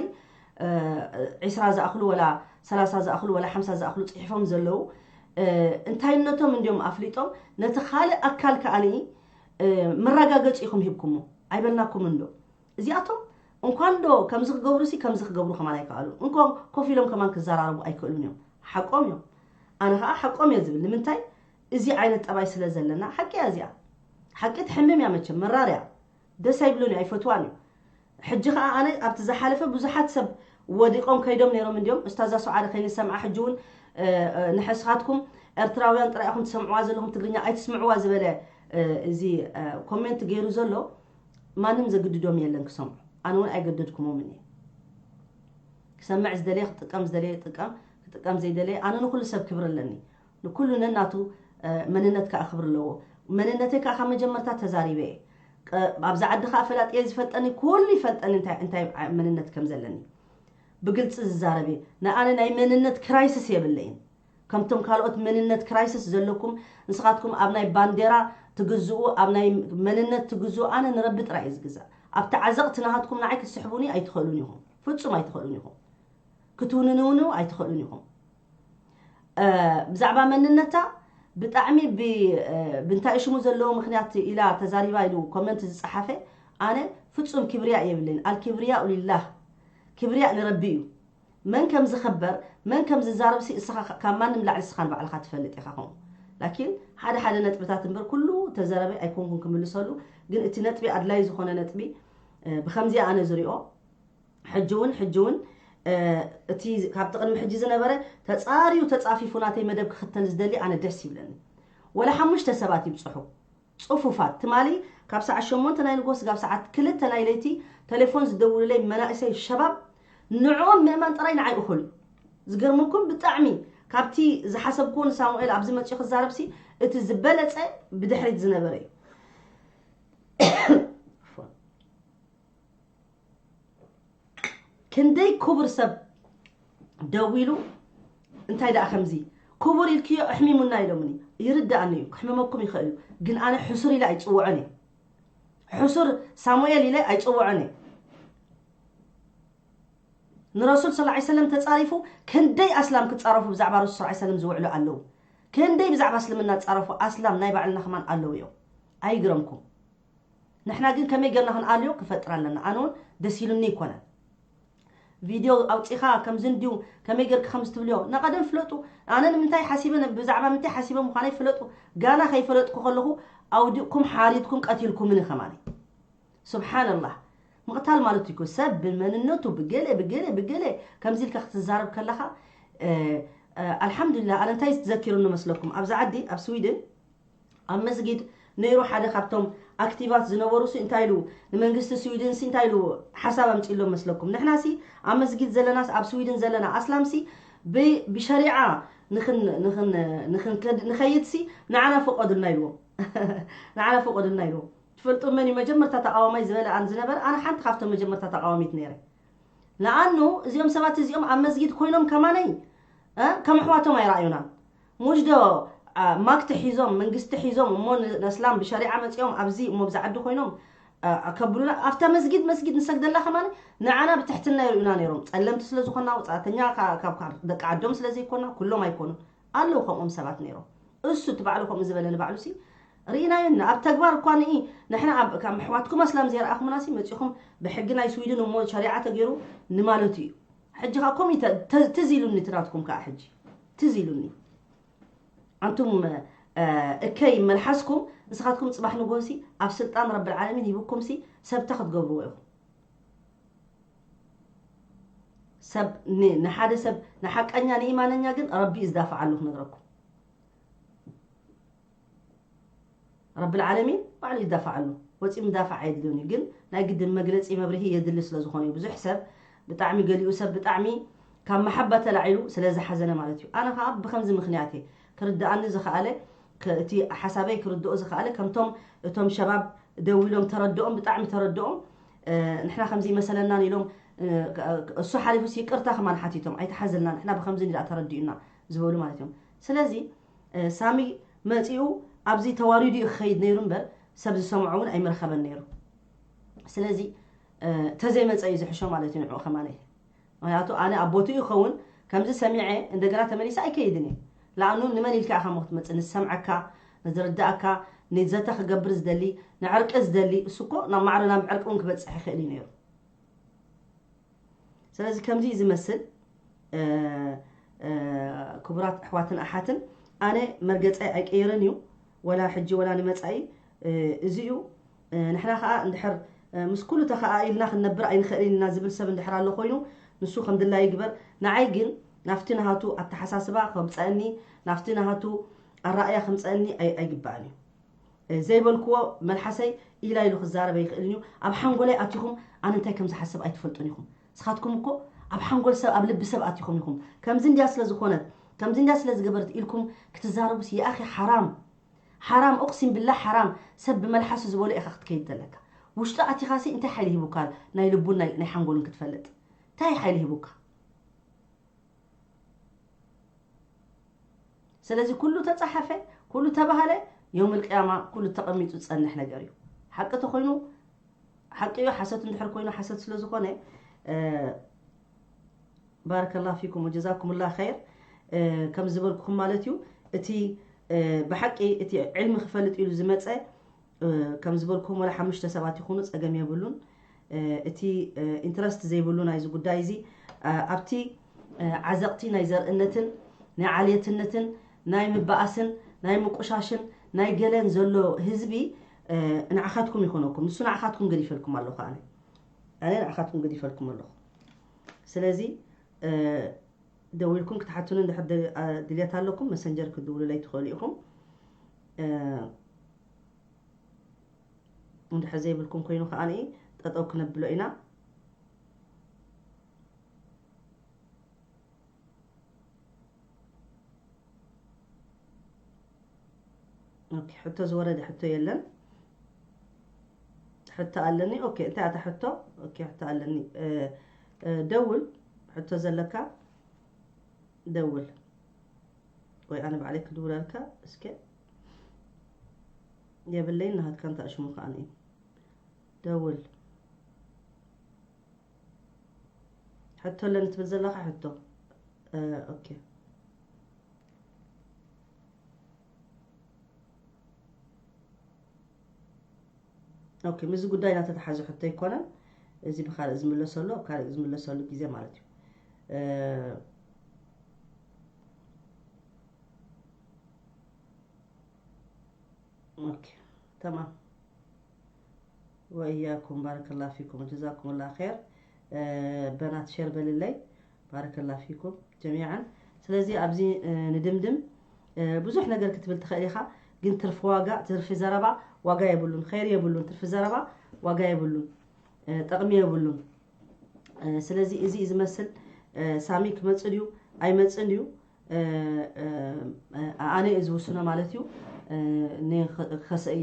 ዒስራ ዝኣኽሉ ወላ ሰላሳ ዝኣኽሉ ወላ ሓምሳ ዝኣኽሉ ጽሒፎም ዘለዉ እንታይነቶም እንዲዮም ኣፍሊጦም ነቲ ካልእ ኣካል ከኣኒ መረጋገጺ ኢኹም ሂብኩሞ ኣይበልናኩም እንዶ እዚኣቶም እንኳን ዶ ከምዚ ክገብሩ ሲ ከምዚ ክገብሩ ከማን ኣይከኣሉ እንኳን ኮፍ ኢሎም ከማን ክዘራረቡ ኣይክእሉን እዮም ሓቆም እዮም ኣነ ከዓ ሓቆም እየ ዝብል ንምንታይ እዚ ዓይነት ጠባይ ስለ ዘለና ሓቂ እያ እዚኣ ሓቂ ትሕምም እያ መቸም መራር እያ ደስ ኣይብሉን እዩ ኣይፈትዋን እዩ ሕጂ ከዓ ኣነ ኣብቲ ዝሓለፈ ብዙሓት ሰብ ወዲቆም ከይዶም ነይሮም እንዲዮም እስታዛ ሰዓደ ከይንሰምዓ ሕጂ እውን ንሕስኻትኩም ኤርትራውያን ጥራይ ኢኹም ትሰምዕዋ ዘለኹም ትግርኛ ኣይትስምዕዋ ዝበለ እዚ ኮሜንት ገይሩ ዘሎ ማንም ዘግድዶም የለን ክሰምዑ ኣነ እውን ኣይገደድኩሞምን እየ ክሰምዕ ዝደለየ ክጥቀም ዝደለየ ጥቀም ክጥቀም ዘይደለየ ኣነ ንኩሉ ሰብ ክብሪ ኣለኒ ንኩሉ ነናቱ መንነት ከዓ ክብሪ ኣለዎ መንነተይ ከዓ ካብ መጀመርታ ተዛሪበ እየ ኣብዚ ዓዲ ከዓ ፈላጥየ ዝፈልጠኒ ኩሉ ይፈልጠኒ እንታይ መንነት ከም ዘለኒ ብግልፂ ዝዛረብ እየ ንኣነ ናይ መንነት ክራይስስ የብለይን ከምቶም ካልኦት መንነት ክራይስስ ዘለኩም ንስኻትኩም ኣብ ናይ ባንዴራ ትግዝኡ ኣብ ናይ መንነት ትግዝኡ ኣነ ንረቢ ጥራይ እየ ዝግዛእ ኣብቲ ዓዘቕቲ ናሃትኩም ንዓይ ክትስሕቡኒ ኣይትኽእሉን ኢኹም ፍጹም ኣይትኽእሉን ኢኹም ክትውንንውንው ኣይትኽእሉን ኢኹም ብዛዕባ መንነታ ብጣዕሚ ብእንታይ ሽሙ ዘለዎ ምክንያት ኢላ ተዛሪባ ኢሉ ኮመንት ዝፀሓፈ ኣነ ፍጹም ክብርያ የብለይን ኣልክብርያ ኡሊላህ ክብርያ ንረቢ እዩ መን ከም ዝኸበር መን ከም ዝዛረብ ሲ እስኻ ካብ ማንም ላዕሊ እስኻ ንባዕልኻ ትፈልጥ ኢኻ ከምኡ ላኪን ሓደ ሓደ ነጥብታት እምበር ኩሉ ተዘረበ ኣይኮንኩን ክምልሰሉ ግን እቲ ነጥቢ ኣድላይ ዝኾነ ነጥቢ ብከምዚ ኣነ ዝሪኦ ሕጂ እውን ሕጂ እውን እቲ ካብቲ ቅድሚ ሕጂ ዝነበረ ተፃርዩ ተፃፊፉ ናተይ መደብ ክኽተል ዝደሊ ኣነ ደስ ይብለኒ ወላ ሓሙሽተ ሰባት ይብፅሑ ፅፉፋት ትማሊ ካብ ሰዓት ሸሞንተ ናይ ንጎ ስጋብ ሰዓት ክልተ ናይ ለይቲ ተሌፎን ዝደውሉለይ መናእሰይ ሸባብ ንዕኦም ምእማን ጥራይ ንዓይ እኹል እዩ ዝገርመኩም ብጣዕሚ ካብቲ ዝሓሰብኩዎ ንሳሙኤል ኣብዚ መፅኡ ክዛረብሲ እቲ ዝበለፀ ብድሕሪት ዝነበረ እዩ ክንደይ ክቡር ሰብ ደዊሉ እንታይ ደኣ ከምዚ ክቡር ኢልክዮ ኣሕሚሙና ኢሎምኒ ይርዳእኒ እዩ ክሕምመኩም ይኽእል እዩ ግን ኣነ ሕሱር ኢለ ኣይፅውዖን እየ ሕሱር ሳሙኤል ኢለ ኣይፅውዖን እየ ንረሱል ስ ሰለም ተፃሪፉ ክንደይ ኣስላም ክፃረፉ ብዛዕባ ረሱል ስ ሰለም ዝውዕሉ ኣለዉ ክንደይ ብዛዕባ እስልምና ዝፃረፉ ኣስላም ናይ ባዕልና ከማን ኣለዉ እዮም ኣይግረምኩም ንሕና ግን ከመይ ገርና ክንኣልዮ ክፈጥር ኣለና ኣነ እውን ደስ ኢሉኒ ይኮነን ቪድዮ ኣውፂኻ ከምዚ እንድዩ ከመይ ገርክ ከምዚ ትብልዮ ናቐደም ፍለጡ ኣነ ንምንታይ ሓሲበ ብዛዕባ ምንታይ ሓሲበ ምዃነይ ፍለጡ ጋና ከይፈለጥኩ ከለኹ ኣውዲቕኩም ሓሪድኩም ቀቲልኩምኒ ከማኒ ስብሓንላህ ምቕታል ማለት እዩ ሰብ ብመንነቱ ብገለ ብገለ ብገለ ከምዚ ኢልካ ክትዛረብ ከለኻ ኣልሓምዱሊላህ ኣነ እንታይ ዘኪሩኒ መስለኩም ኣብዚ ዓዲ ኣብ ስዊድን ኣብ መስጊድ ነይሩ ሓደ ካብቶም ኣክቲቫት ዝነበሩ ሲ እንታይ ኢሉ ንመንግስቲ ስዊድን ሲ እንታይ ኢሉ ሓሳብ ኣምፂሎም መስለኩም ንሕና ሲ ኣብ መስጊድ ዘለናስ ኣብ ስዊድን ዘለና ኣስላም ሲ ብሸሪዓ ንኸይድ ሲ ንዓና ፈቀዱልና ኢልዎም ንዓና ፈቀዱልና ኢልዎም ትፈልጡ መን እዩ መጀመርታ ተቃዋማይ ዝበለ ኣን ዝነበር ኣነ ሓንቲ ካብቶም መጀመርታ ተቃዋሚት ነይረ ንኣኑ እዚኦም ሰባት እዚኦም ኣብ መስጊድ ኮይኖም ከማነይ ከም ኣሕዋቶም ኣይረኣዩናን ሙሽ ዶ ማክቲ ሒዞም መንግስቲ ሒዞም እሞ ነስላም ብሸሪዓ መፂኦም ኣብዚ እሞ ብዛ ዓዲ ኮይኖም ኣ- ከብሉና ኣብታ መስጊድ መስጊድ ንሰግደላ ከማን ንዓና ብትሕትና ይርእዩና ነይሮም። ጸለምቲ ስለ ዝኾንና፣ ወጻእተኛ ካ- ካብ ካብ ደቂ ዓዶም ስለ ዘይኮንና፣ ኩሎም ኣይኮኑን፣ ኣለዉ ከምኦም ሰባት ነይሮም። እሱ እቲ ባዕሉ ከምኡ ዝበለ ንባዕሉ ሲ ርኢናዮ ኢና። ኣብ ተግባር እኳ ንኢ ንሕና ኣብ ከም ኣሕዋትኩም ኣስላም ዘይረኣኹምና ሲ መጺኹም ብሕጊ ናይ ስዊድን እሞ ሸሪዓ ተገይሩ ንማለቱ እዩ። ሕጂ ኸኣ ከምኡ እዩ ተ- ተ- ትዝ ኢሉኒ እቲ ናትኩም ከኣ ሕጂ ትዝ ኢሉኒ። ኣንቱም እከይ መልሓስኩም ንስኻትኩም ጽባሕ ንጎሲ ኣብ ስልጣን ረብል ዓለሚን ሂብኩም ሲ ሰብታ ክትገብርዎ ኢኹም። ሰብ ንሓደ ሰብ ንሓቀኛ ንኢማነኛ ግን ረቢ እዩ ዝዳፍዓሉ ክነግረኩም። ረብል ዓለሚን ባዕሉ ይዳፍዓሉ። ወፂ ምዳፋዕ ኣየድልዮን እዩ። ግን ናይ ግድን መግለፂ መብርሂ የድሊ ስለ ዝኾነ እዩ። ብዙሕ ሰብ ብጣዕሚ ገሊኡ ሰብ ብጣዕሚ ካብ መሓባ ተላዒሉ ስለ ዝሓዘነ ማለት እዩ። ኣነ ከዓ ብከምዚ ምክንያት እየ ክርድኣኒ ዝኸኣለ፣ ክ- እቲ ሓሳበይ ክርድኦ ዝኸኣለ ከምቶም እቶም ሸባብ ደው ኢሎም ተረድኦም ብጣዕሚ ተረድኦም። ንሕና ከምዚ ይመሰለናን ኢሎም እሱ ሓሊፉስ ይቅርታ ከማን ሓቲቶም ኣይተሓዘልና ንሕና ብከምዚ እንዳ ተረዲኡና ዝበሉ ማለት እዮም። ስለዚ ሳሚ መፂኡ ኣብዚ ተዋሪዱ እዩ ክኸይድ ነይሩ እምበር ሰብ ዝሰምዖ እውን ኣይምረኸበን ነይሩ። ስለዚ ተዘይመፀ እዩ ዝሕሾ ማለት እዩ ንዕኡ ከማነይ። ምክንያቱ ኣነ ኣብ ቦትኡ ይኸውን ከምዚ ሰሚዐ እንደገና ተመሊሰ ኣይከይድን እየ። ለኣኑ ንመን ኢልካ ኢኻ ሞ ክትመፅእ? ንዝሰምዐካ፣ ንዝርዳእካ፣ ንዘተ ክገብር ዝደሊ፣ ንዕርቂ ዝደሊ እሱ እኮ ናብ ማዕረ ናብ ዕርቂ እውን ክበፅሕ ይኽእል እዩ ነይሩ። ስለዚ ከምዚ እዩ ዝመስል። ክቡራት ኣሕዋትን ኣሓትን ኣነ መርገፀይ ኣይቀይርን እዩ ወላ ሕጂ ወላ ንመፃኢ እዚ እዩ። ንሕና ከዓ እንድሕር ምስ ኩሉ ተኸኣኢልና ክንነብር ኣይንኽእልን ኢና ዝብል ሰብ እንድሕር ኣሎ ኮይኑ ንሱ ከም ድላይ ይግበር። ንዓይ ግን ናብቲ ናሃቱ ኣተሓሳስባ ከምፀአኒ ናብቲ ናሃቱ ኣረኣያ ከምፀአኒ ኣይግባእን እዩ። ዘይበልክዎ መልሓሰይ ኢላ ኢሉ ክዛረብ ኣይኽእልን እዩ። ኣብ ሓንጎለይ ኣቲኹም ኣነ እንታይ ከም ዝሓስብ ኣይትፈልጡን ኢኹም። ንስኻትኩም እኮ ኣብ ሓንጎል ሰብ ኣብ ልቢ ሰብ ኣቲኹም ኢኹም። ከምዚ እንድያ ስለ ዝኾነት ከምዚ እንድያ ስለ ዝገበረት ኢልኩም ክትዛረቡስ ይኣኺ ሓራም። ሓራም እቕሲም ብላ ሓራም። ሰብ ብመልሓሱ ዝበሎ ኢኻ ክትከይድ ዘለካ። ውሽጡ ኣቲኻሲ እንታይ ሓይሊ ሂቡካ ናይ ልቡን ናይ ናይ ሓንጎልን ክትፈልጥ እንታይ ሓይሊ ሂቡካ? ስለዚ ኩሉ ተጻሓፈ ኩሉ ተባሃለ ዮም ልቅያማ ኩሉ ተቐሚጡ ዝጸንሕ ነገር እዩ። ሓቂ ተኾይኑ ሓቂ እዩ፣ ሓሰት እንድሕር ኮይኑ ሓሰት ስለ ዝኾነ ባረከላ ፊኩም ወጀዛኩም ላ ኸይር። ከም ዝበልኩኹም ማለት እዩ እቲ ብሓቂ እቲ ዕልሚ ክፈልጥ ኢሉ ዝመፀ ከም ዝበልኩም ወላ ሓሙሽተ ሰባት ይኹኑ ጸገም የብሉን። እቲ ኢንትረስት ዘይብሉ ናይዚ ጉዳይ እዚ ኣብቲ ዓዘቕቲ ናይ ዘርእነትን ናይ ዓልየትነትን ናይ ምባኣስን ናይ ምቁሻሽን ናይ ገለን ዘሎ ህዝቢ ንዓኻትኩም ይኾነኩም። ንሱ ንዓኻትኩም ገዲፈልኩም ኣለኹ ኣነ ኣነ ንዓኻትኩም ገዲፈልኩም ኣለኹ። ስለዚ ደዊልኩም ክትሓቱኒ እንድሕር ድልየት ኣለኩም መሰንጀር ክትድውሉለይ ትኽእሉ ኢኹም። እንድሕር ዘይብልኩም ኮይኑ ከዓኒ ጠጠው ክነብሎ ኢና። ኦኬ፣ ሕቶ ዝወረደ ሕቶ የለን። ሕቶ ኣለኒ። ኦኬ፣ እንታይ ኣታ ሕቶ? ኦኬ፣ ሕቶ ኣለኒ። ደውል፣ ሕቶ ዘለካ ደውል። ወይ ኣነ ባዕለይ ክድውለልካ እስከ። የብለይን ናሃትካ እንታይ ሽሙ ከዓኒ እዩ። ደውል። ሕቶ ኣለኒ ትብል ዘለኻ ሕቶ። ኦኬ። ኦኬ፣ ምስዚ ጉዳይ እናተተሓዘ ሕቶ ኣይኮነን። እዚ ብካልእ ዝምለሰሉ ኣብ ካልእ ዝምለሰሉ ግዜ ማለት እዩ። ኦኬ፣ ተማም። ወእያኩም ባረከላ ፊኩም ጀዛኩም ላ ኸይር። በናት ሸር በልለይ። ባረከላ ፊኩም ጀሚዓን። ስለዚ ኣብዚ ንድምድም ብዙሕ ነገር ክትብል ትኽእል ኢኻ፣ ግን ትርፊ ዋጋ ትርፊ ዘረባ ዋጋ የብሉን፣ ኸይር የብሉን። ትርፊ ዘረባ ዋጋ የብሉን፣ ጠቕሚ የብሉን። ስለዚ እዚ እዩ ዝመስል። ሳሚ ክመፅእ ድዩ ኣይመፅእን ድዩ ኣነ እዩ ዝውስኖ ማለት እዩ።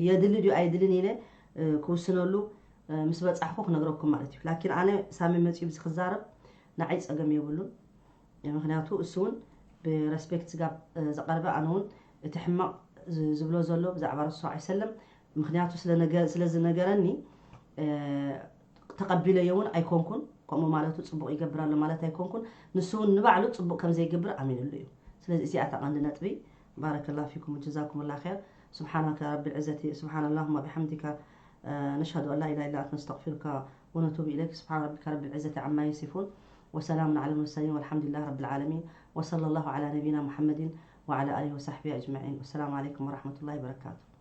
የድሊ ድዩ ኣይድልን ኢለ ክውስነሉ ምስ በፃሕኩ ክነግረኩም ማለት እዩ። ላኪን ኣነ ሳሚ መፅኡ ብዚ ክዛረብ ንዓይ ፀገም የብሉን። ምክንያቱ እሱ እውን ብረስፔክት ስጋብ ዘቐርበ ኣነ እውን እቲ ሕማቕ ዝብሎ ዘሎ ብዛዕባ ረሱል ስ ሰለም ምክንያቱ ስለ ዝነገረኒ ተቐቢለዮ እውን ኣይኮንኩን። ከምኡ ማለቱ ጽቡቕ ይገብር ኣሎ ማለት ኣይኮንኩን። ንሱ እውን ንባዕሉ ጽቡቕ ከም ዘይገብር ኣሚንሉ እዩ። ስለዚ እዚኣ እታ ቀንዲ ነጥቢ። بارك الله فيكم وجزاكم الله خير. سبحانك رب العزة، سبحان اللهم وبحمدك، نشهد أن لا إله إلا أنت، نستغفرك ونتوب إليك. سبحان ربك رب العزة عما يصفون، وسلام على المرسلين والحمد لله رب العالمين، وصلى الله على نبينا محمد وعلى آله وصحبه أجمعين. والسلام عليكم ورحمة الله وبركاته.